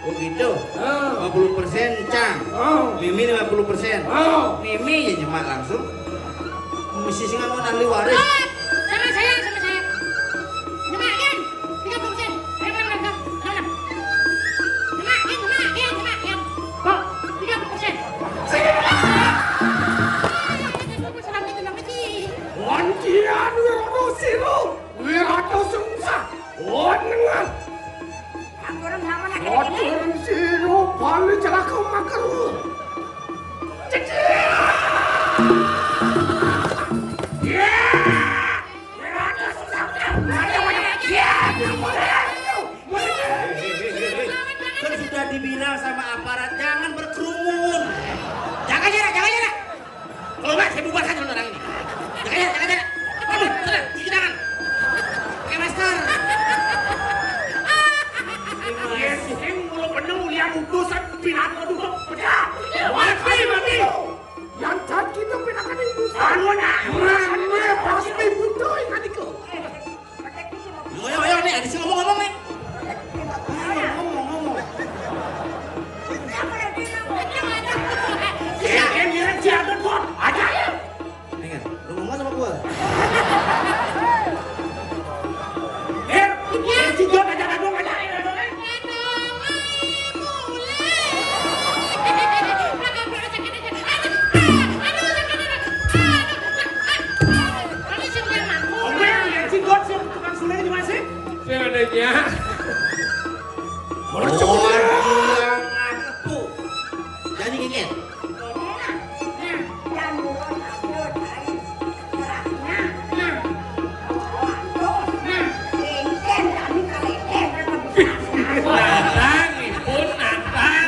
Oh gitu. Ah. Lima puluh persen Cang. Ah. Mimi lima puluh persen. Ah. Mimi ya nyemak langsung. Mesti singa mau ahli waris. Ah, sama saya, sama saya. Nyemak, Yan. Tiga puluh persen. Ayo, mana, mana, mana? Nyemak, Yan, nyemak, Yan, nyemak, Yan. Kok? Tiga puluh persen. Sini. Wantian Wirodo Siro, Wirodo Sungsa. Wan nengah. Ampun, ampun, ampun. Ampun, siro paling celaka makan. Cecil. Ya. Kan sudah dibilang sama aparat, jangan berkerumun. Jaga jarak, jaga jarak. Kalau nggak, saya bubarkan orang ini. Jaga jarak, jaga jarak. Aduh, tenang, cuci tangan. Pakai masker. Iya, sing mulut penuh, lihat utusan, pilat, aduh, pecah. Mati, mati. Yang cantik itu pinakan ibu. Anu, nak. Mana pasti butuh ikan itu. Ayo, ayo, ayo, nih, ada si ngomong-ngomong, nih. Ngomong, ngomong, ngomong. Ya, ya, ya, ya, siapa, Bot? Aja. Ingat, lu ngomong sama gua. Eh, ya, si Jot aja, aduh, aja. Oke, ya, si Jot, si tukang sulingnya di mana sih? Saya adanya. Mercon. Orang gila ngaku. Jadi gini. Nantang, Ibu, nantang.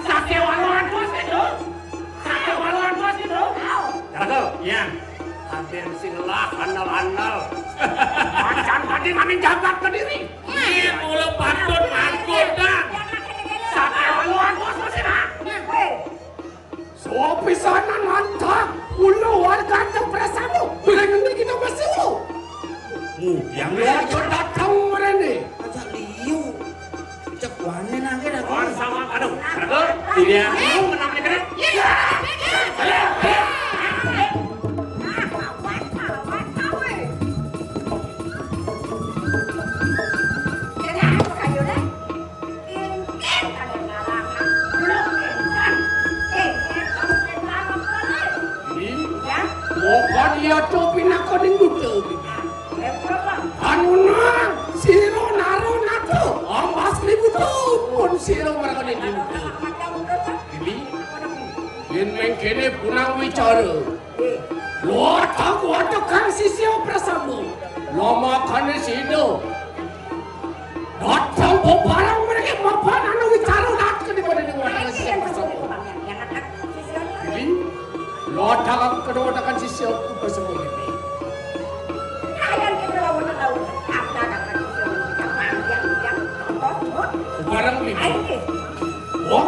Sate waluan bos itu. Sate waluan bos itu. Jago. Ya. Aden sing lah andal-andal. Macan tadi ngamin jagat ke diri. Iya, mula patut angkutan. Sate waluan bos masih nak. Sopisanan mantap, ulo warga Prasamu, bilang ini kita masih ulo. Yang lo aja datang merene. Aja liu. Cek wane nangke dah. Wan sama, aduh, aduh, dia. Lu menang nih, keren. Iya. Ini, ya. Bukan iya tuh pinakon yang butuh. Anuna, siro naro nato, ambas ni butuh pun siro merakon yang butuh. Ini, yen mengkene punang wicara. Lho, aku ada kang sisya Prasamu. Lho, makane sida. Datang bebarang mereka mapan anu wicara dak ke di badan yang wadah sisya Prasamu. Jadi, lho, datang ke wadah sisya Prasamu ini. Kalian kita lawan lawan. Apa kata sisya? Apa yang yang apa? Barang ini. Ayo. Wong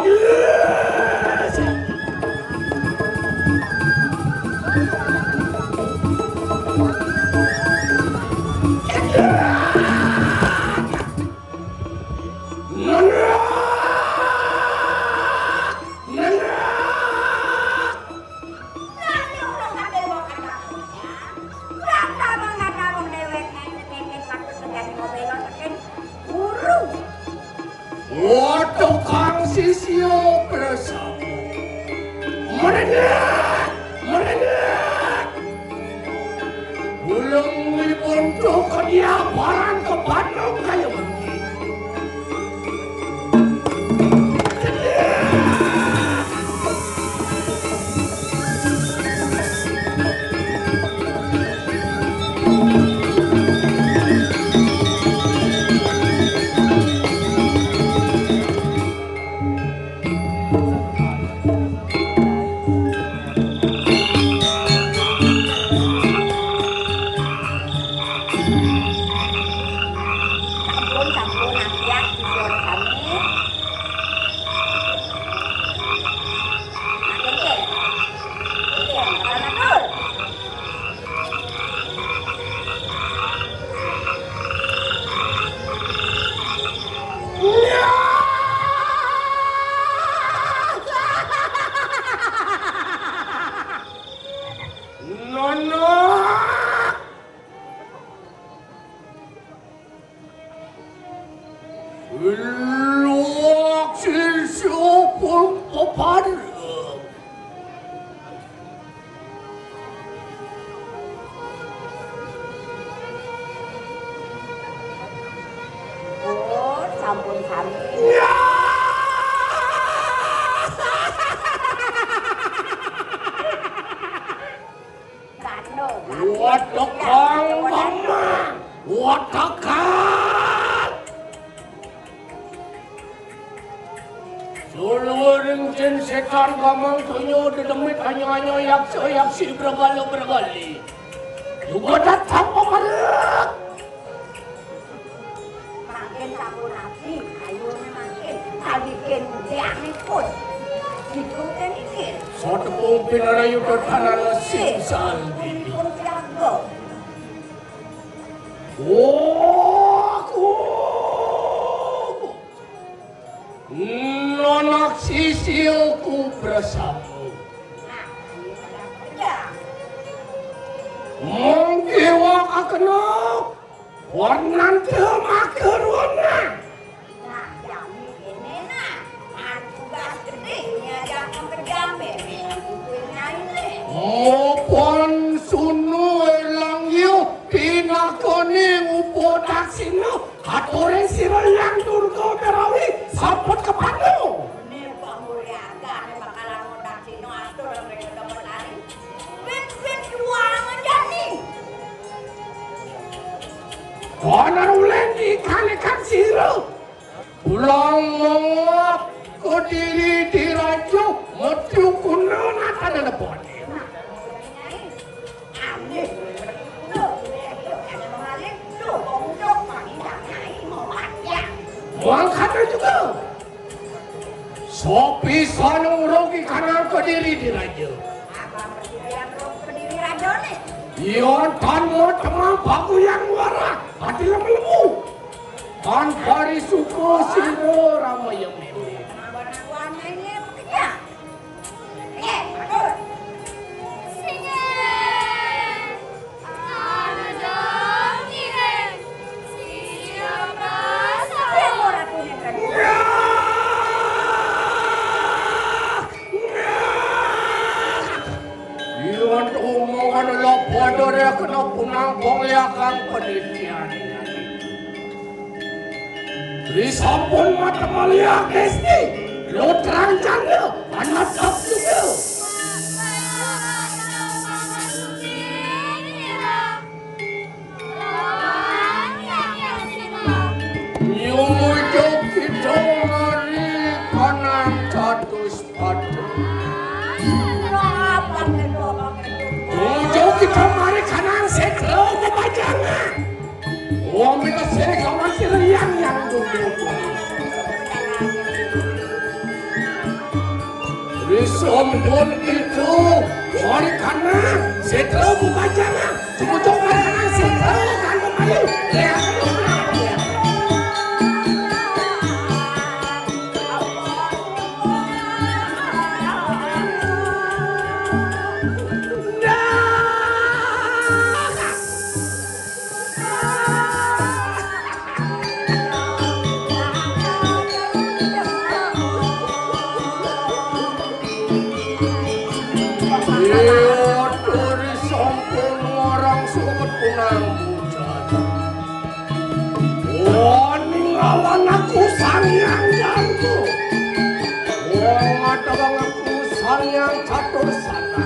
Waduh, Kang Sisio bersama. Merenyek, merenyek. Ulung wibun tuh ke dia barang ke Bandung kayu bengki. Sampun, sampun, ampiak, sisyon sami. Makin, Kin. Kin, bakal matur. Nono. Luak sisyo pun pepadem. Oh, sampun sami. Ya. Gandul, gandul. Waduh, Kang Bambang. Waduh, Kang. Suluring jin setan gamang tunyo dedemit hanyo-hanyo yaksa-yaksi bergali-bergali. Juga datang pemerek. Mangkin sapunapi, ayuné mangkin, kalikin mudianipun. Dipun tenikin. Satepung pinarayu tetanana sing saldi. Pun siaga. Wah, ku. Nonak sisilku bersama. Nah, ini pada pedang. Mengkiwa akenok. Warnante makerwana. Nah, jami kene nah. Nah, tugas gedé nyajak kempejam bene kukuin nyaine. Mopan sunu elang yo pinakone upo daksina. Aturé sira Hyang Durga Darawi sampun kepandu. Né pamulyagan bakalan ngodak sino atur ring Petani. Wit-wit juang jani. Kono ulen di kalikan sira. Pulang menguap ke diri diraja metu kuna natana nepone. Nah, Nyai. Aneh. Loh, loh, ada mengalir. Loh, kok udah panggil Nyai mau panjang. Mangkana juga. Sopi sana urugi kanang kediri di raja. Apa persiapan kediri raja nih? Iya, tan mau temang baku yang wara. Hati lemah lemu. Tan pari suka sira ramaya meme. Kenapa nakuan ini bekerja? Iwan omongan lo padha kena punang kong liakang penitian. Disampun mata malia kesti, lo terang janda, anak sabtu. Nyumujuk kita mari kanan catus patu. Nyumujuk kita mari kanan sekro kepajangan. Wong kita sini kawan sini yang yang tunggu. Risompun itu, mari kana, setra bubajangan, cukup mari kana, setra, kanggo mayu. Ya. Yang jangku. Wong ada wong aku Sang Hyang Catur Sana.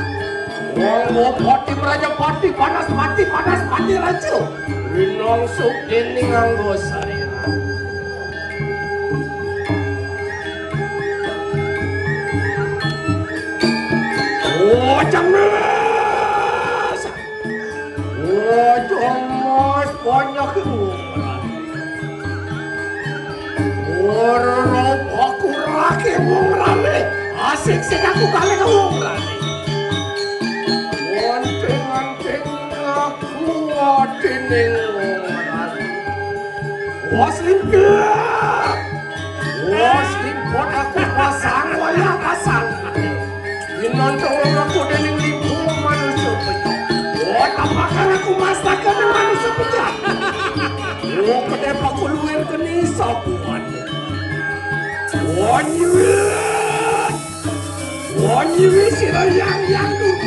Wong Bupati Prajapati panas mati, panas mati raja. Winong sugini nganggo sarira. Oh, jemes. Wajah mas banyak wong rame. Ora aku rake wong rame. Asik sik aku kali wong rame. Wonten-wonten aku atining wong rame. Waslimpia. Waslimpot aku pasang wayah pasang. Minantung aku dening lipu manusia pecah. Wah, tapakan aku masakan manusia pecah. Wah, kedep aku luwir keni sabuan. Wah, nyuwit. Wah, nyuwit sira yang yang dulu.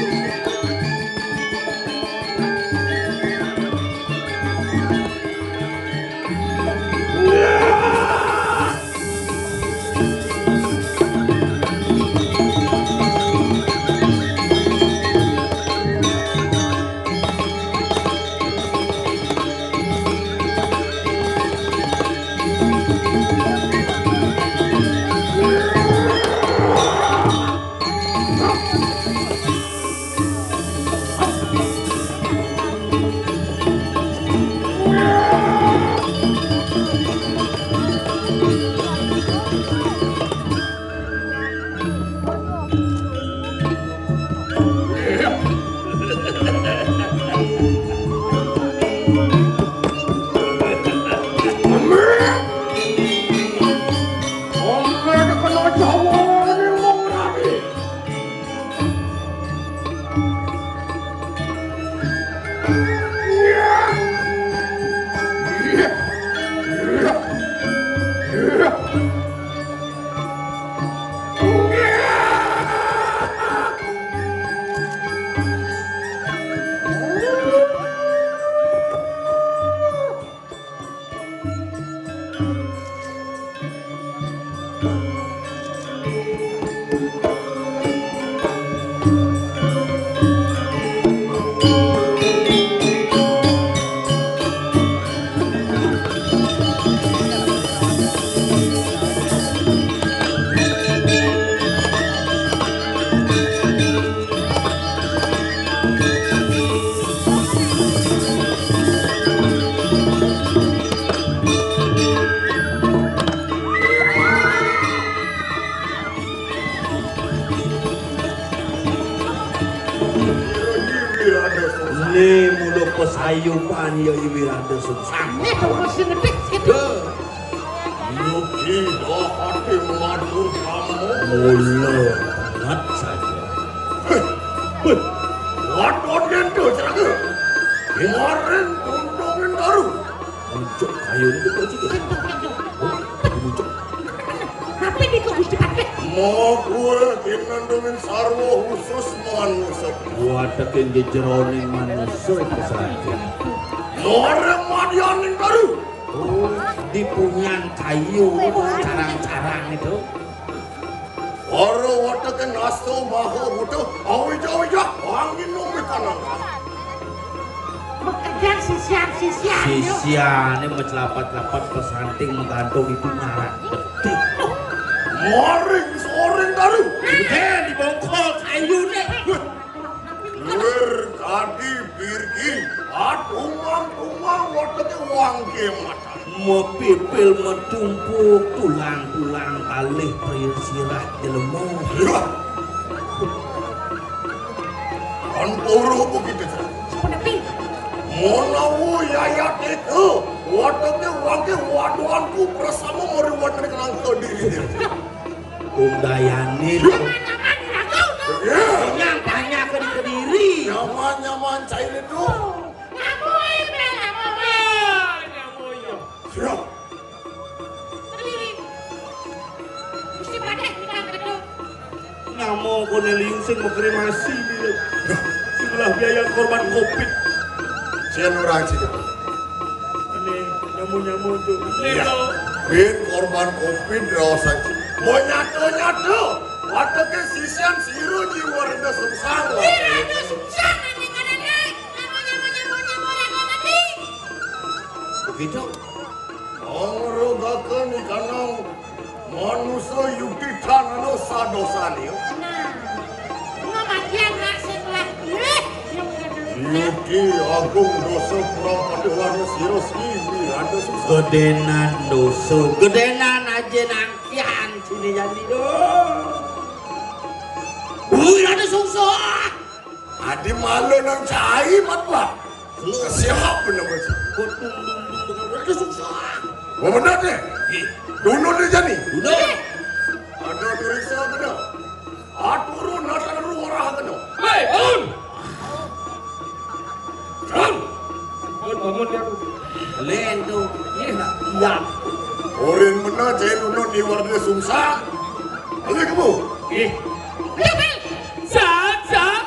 Né mula pasayupan ya Iwirada Sungsang. Né dong sing ngetik gitu. Yuki dahati matur kamu. Mula banget saja. Heh, heh. Waton yen to serangga. Kemarin tuntungin baru. Muncul kayu itu kok juga. Kentung, kentung. Oh, muncul. Apa ini kok Gusti Patih? Mau gue kinandungin sarwa khusus manusia. Watekin jejeroning manusia itu saja. Mare madianing baru. Oh, dipunyan kayu itu, carang-carang itu. Para watekin asta maha buta, awija-wija, angin nombe kanang. Mekedang sisian-sisian, yo. Sisiane mecelapat-lapat pesanting menggantung itu nyarak betik. Maring soring daru. Gede dibongkol kayune. Lir kadi birgi, atumang-tumang wateke wangke mata. Mepipil metumpuk tulang-tulang kalih pri sirah jelema. Yah. Kan poro begitu, Cak. Sepenepi. Menawa yayat itu, wateke wangke waduanku bersama meriwat dengan kediri. Undayane. Nyaman-nyaman ragu to. Iya. Yang banyak ke Kediri. Nyaman-nyaman cair itu. Ngamoy, Pak, ngamoy. Ngamoy, ya. Siap. Kediri. Gusti Padeh kita gedhe. Namo kone liu sing mengkremasi dia. Sing lah biaya korban covid. Sian orang sih. Ini nyamu-nyamu tuh. Iya. Bin korban covid raos aja. Mau nyata-nyata, wateké sisian sira jiwa rada sungsang. Ih, rada sungsang, ane kadane. Nyama, nyama, nyama, nyama, rada mati. Begitu. Angrugaken ikanang manusa yukti tan anu sadosané. Nah, pengabdian rak sebelah. Eh, yang udah dulu. Yukti agung dosa kurang patuhan sira sini ada susah. Gedénan dosa, gedénan aja nangkian sini jadi doh. Wih, ada susah. Adi malu nang cai mat lah. Siap bener, Mas. Kok tung, tung, tung, tung, ada susah. Mau bener deh. Ih. Dulu deh, Jani. Dulu. Ada turisa bener. Aturun, aturun, warah bener. Hei, bangun. Bangun. Bangun, bangun, dia. Lén tuh. Iya, nak. Iya. Orin bener, cai dulu di warga sungsang. Ayo, kamu. Ih. Sat, sat.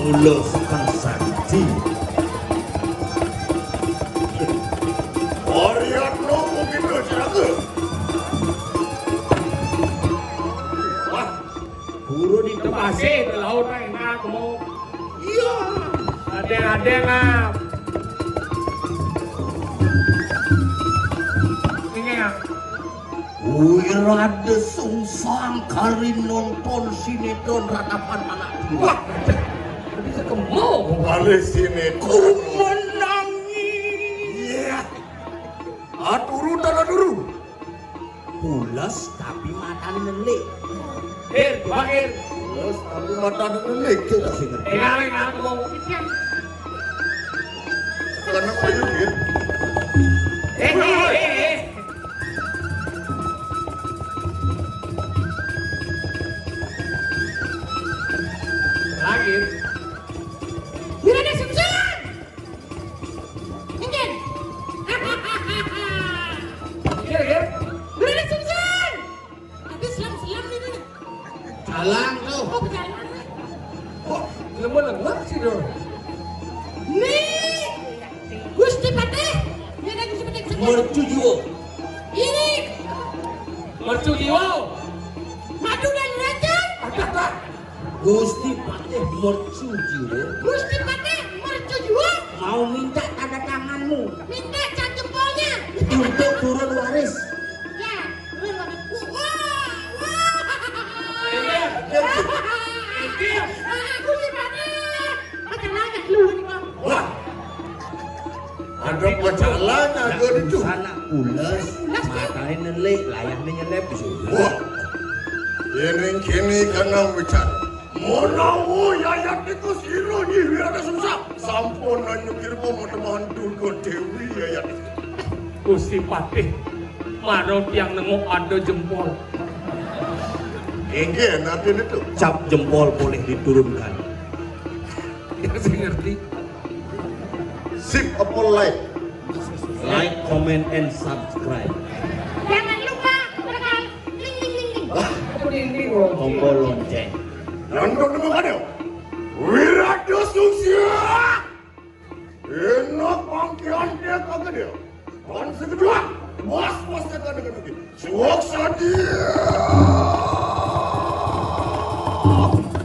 Mula kang sakti. Varian nopo kita jaga? Wah, guru di tebase laut enak mau. Iya. Adeng-adeng ah. Ini ya. Wih, rada sungsang kari nonton sinetron Ratapan Anak Dua. Wah, bisa kemau. Balik sinetron. Ku menangi. Iya. Aturu tanah dulu. Pules tapi matane nelik. Hir, coba, Hir. Pules tapi matane nelik. Coba sih, ngerti. Eh, kawin aku mau. Kenapa yuk, Hir? Eh, eh, eh, eh. Lagi. Gimana, Sungsan? Mungkin. Iya, ya. Gimana, Sungsan? Habis selam-selam nih, mana? Jalan tuh. Oh, berjalan. Kok lemah-lemah sih, Dor? Nih, Gusti Patih. Ini ada Gusti Patih. Mercu jiwa. Ini. Mercu jiwa. Madu dan racun. Ada, ada. Gusti Patih Mercu Jiwa. Gusti Patih Mercu Jiwa. Mau minta tanda tanganmu. Minta cap jempolnya. Untuk turun waris. Ya, turun waris. Wah, wah. Iya, iya. Ah, Gusti Patih. Makan aja dulu nih, Bang. Wah. Ada pacaran aja itu. Sana pules, matanya nelik, layahnya nyelep di sini. Wah. Ini kini kena bicara. Menawa yayat itu sira nyiwi ada susah. Sampun nanyukir pemoteman Durga Dewi yayat itu. Gusti Patih, marang tiang nengok ada jempol. Inggih, nanti itu. Cap jempol boleh diturunkan. Dia sih ngerti. Sip apa like? Like, comment, and subscribe. Jangan lupa tekan ling, ling, ling, ling. Wah, apa ling, ling, lonceng? Tombol lonceng. Nonton dulu kan ya? Wiradus Sungsia. Enak pangkian dia kagak dia. Kon sekeduan. Was, was, kagak ada lagi. Suwok sadia.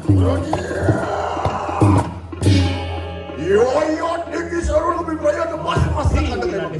Rodia. Yo, yo, tinggi seru lebih banyak ke pas, pas, kagak ada lagi.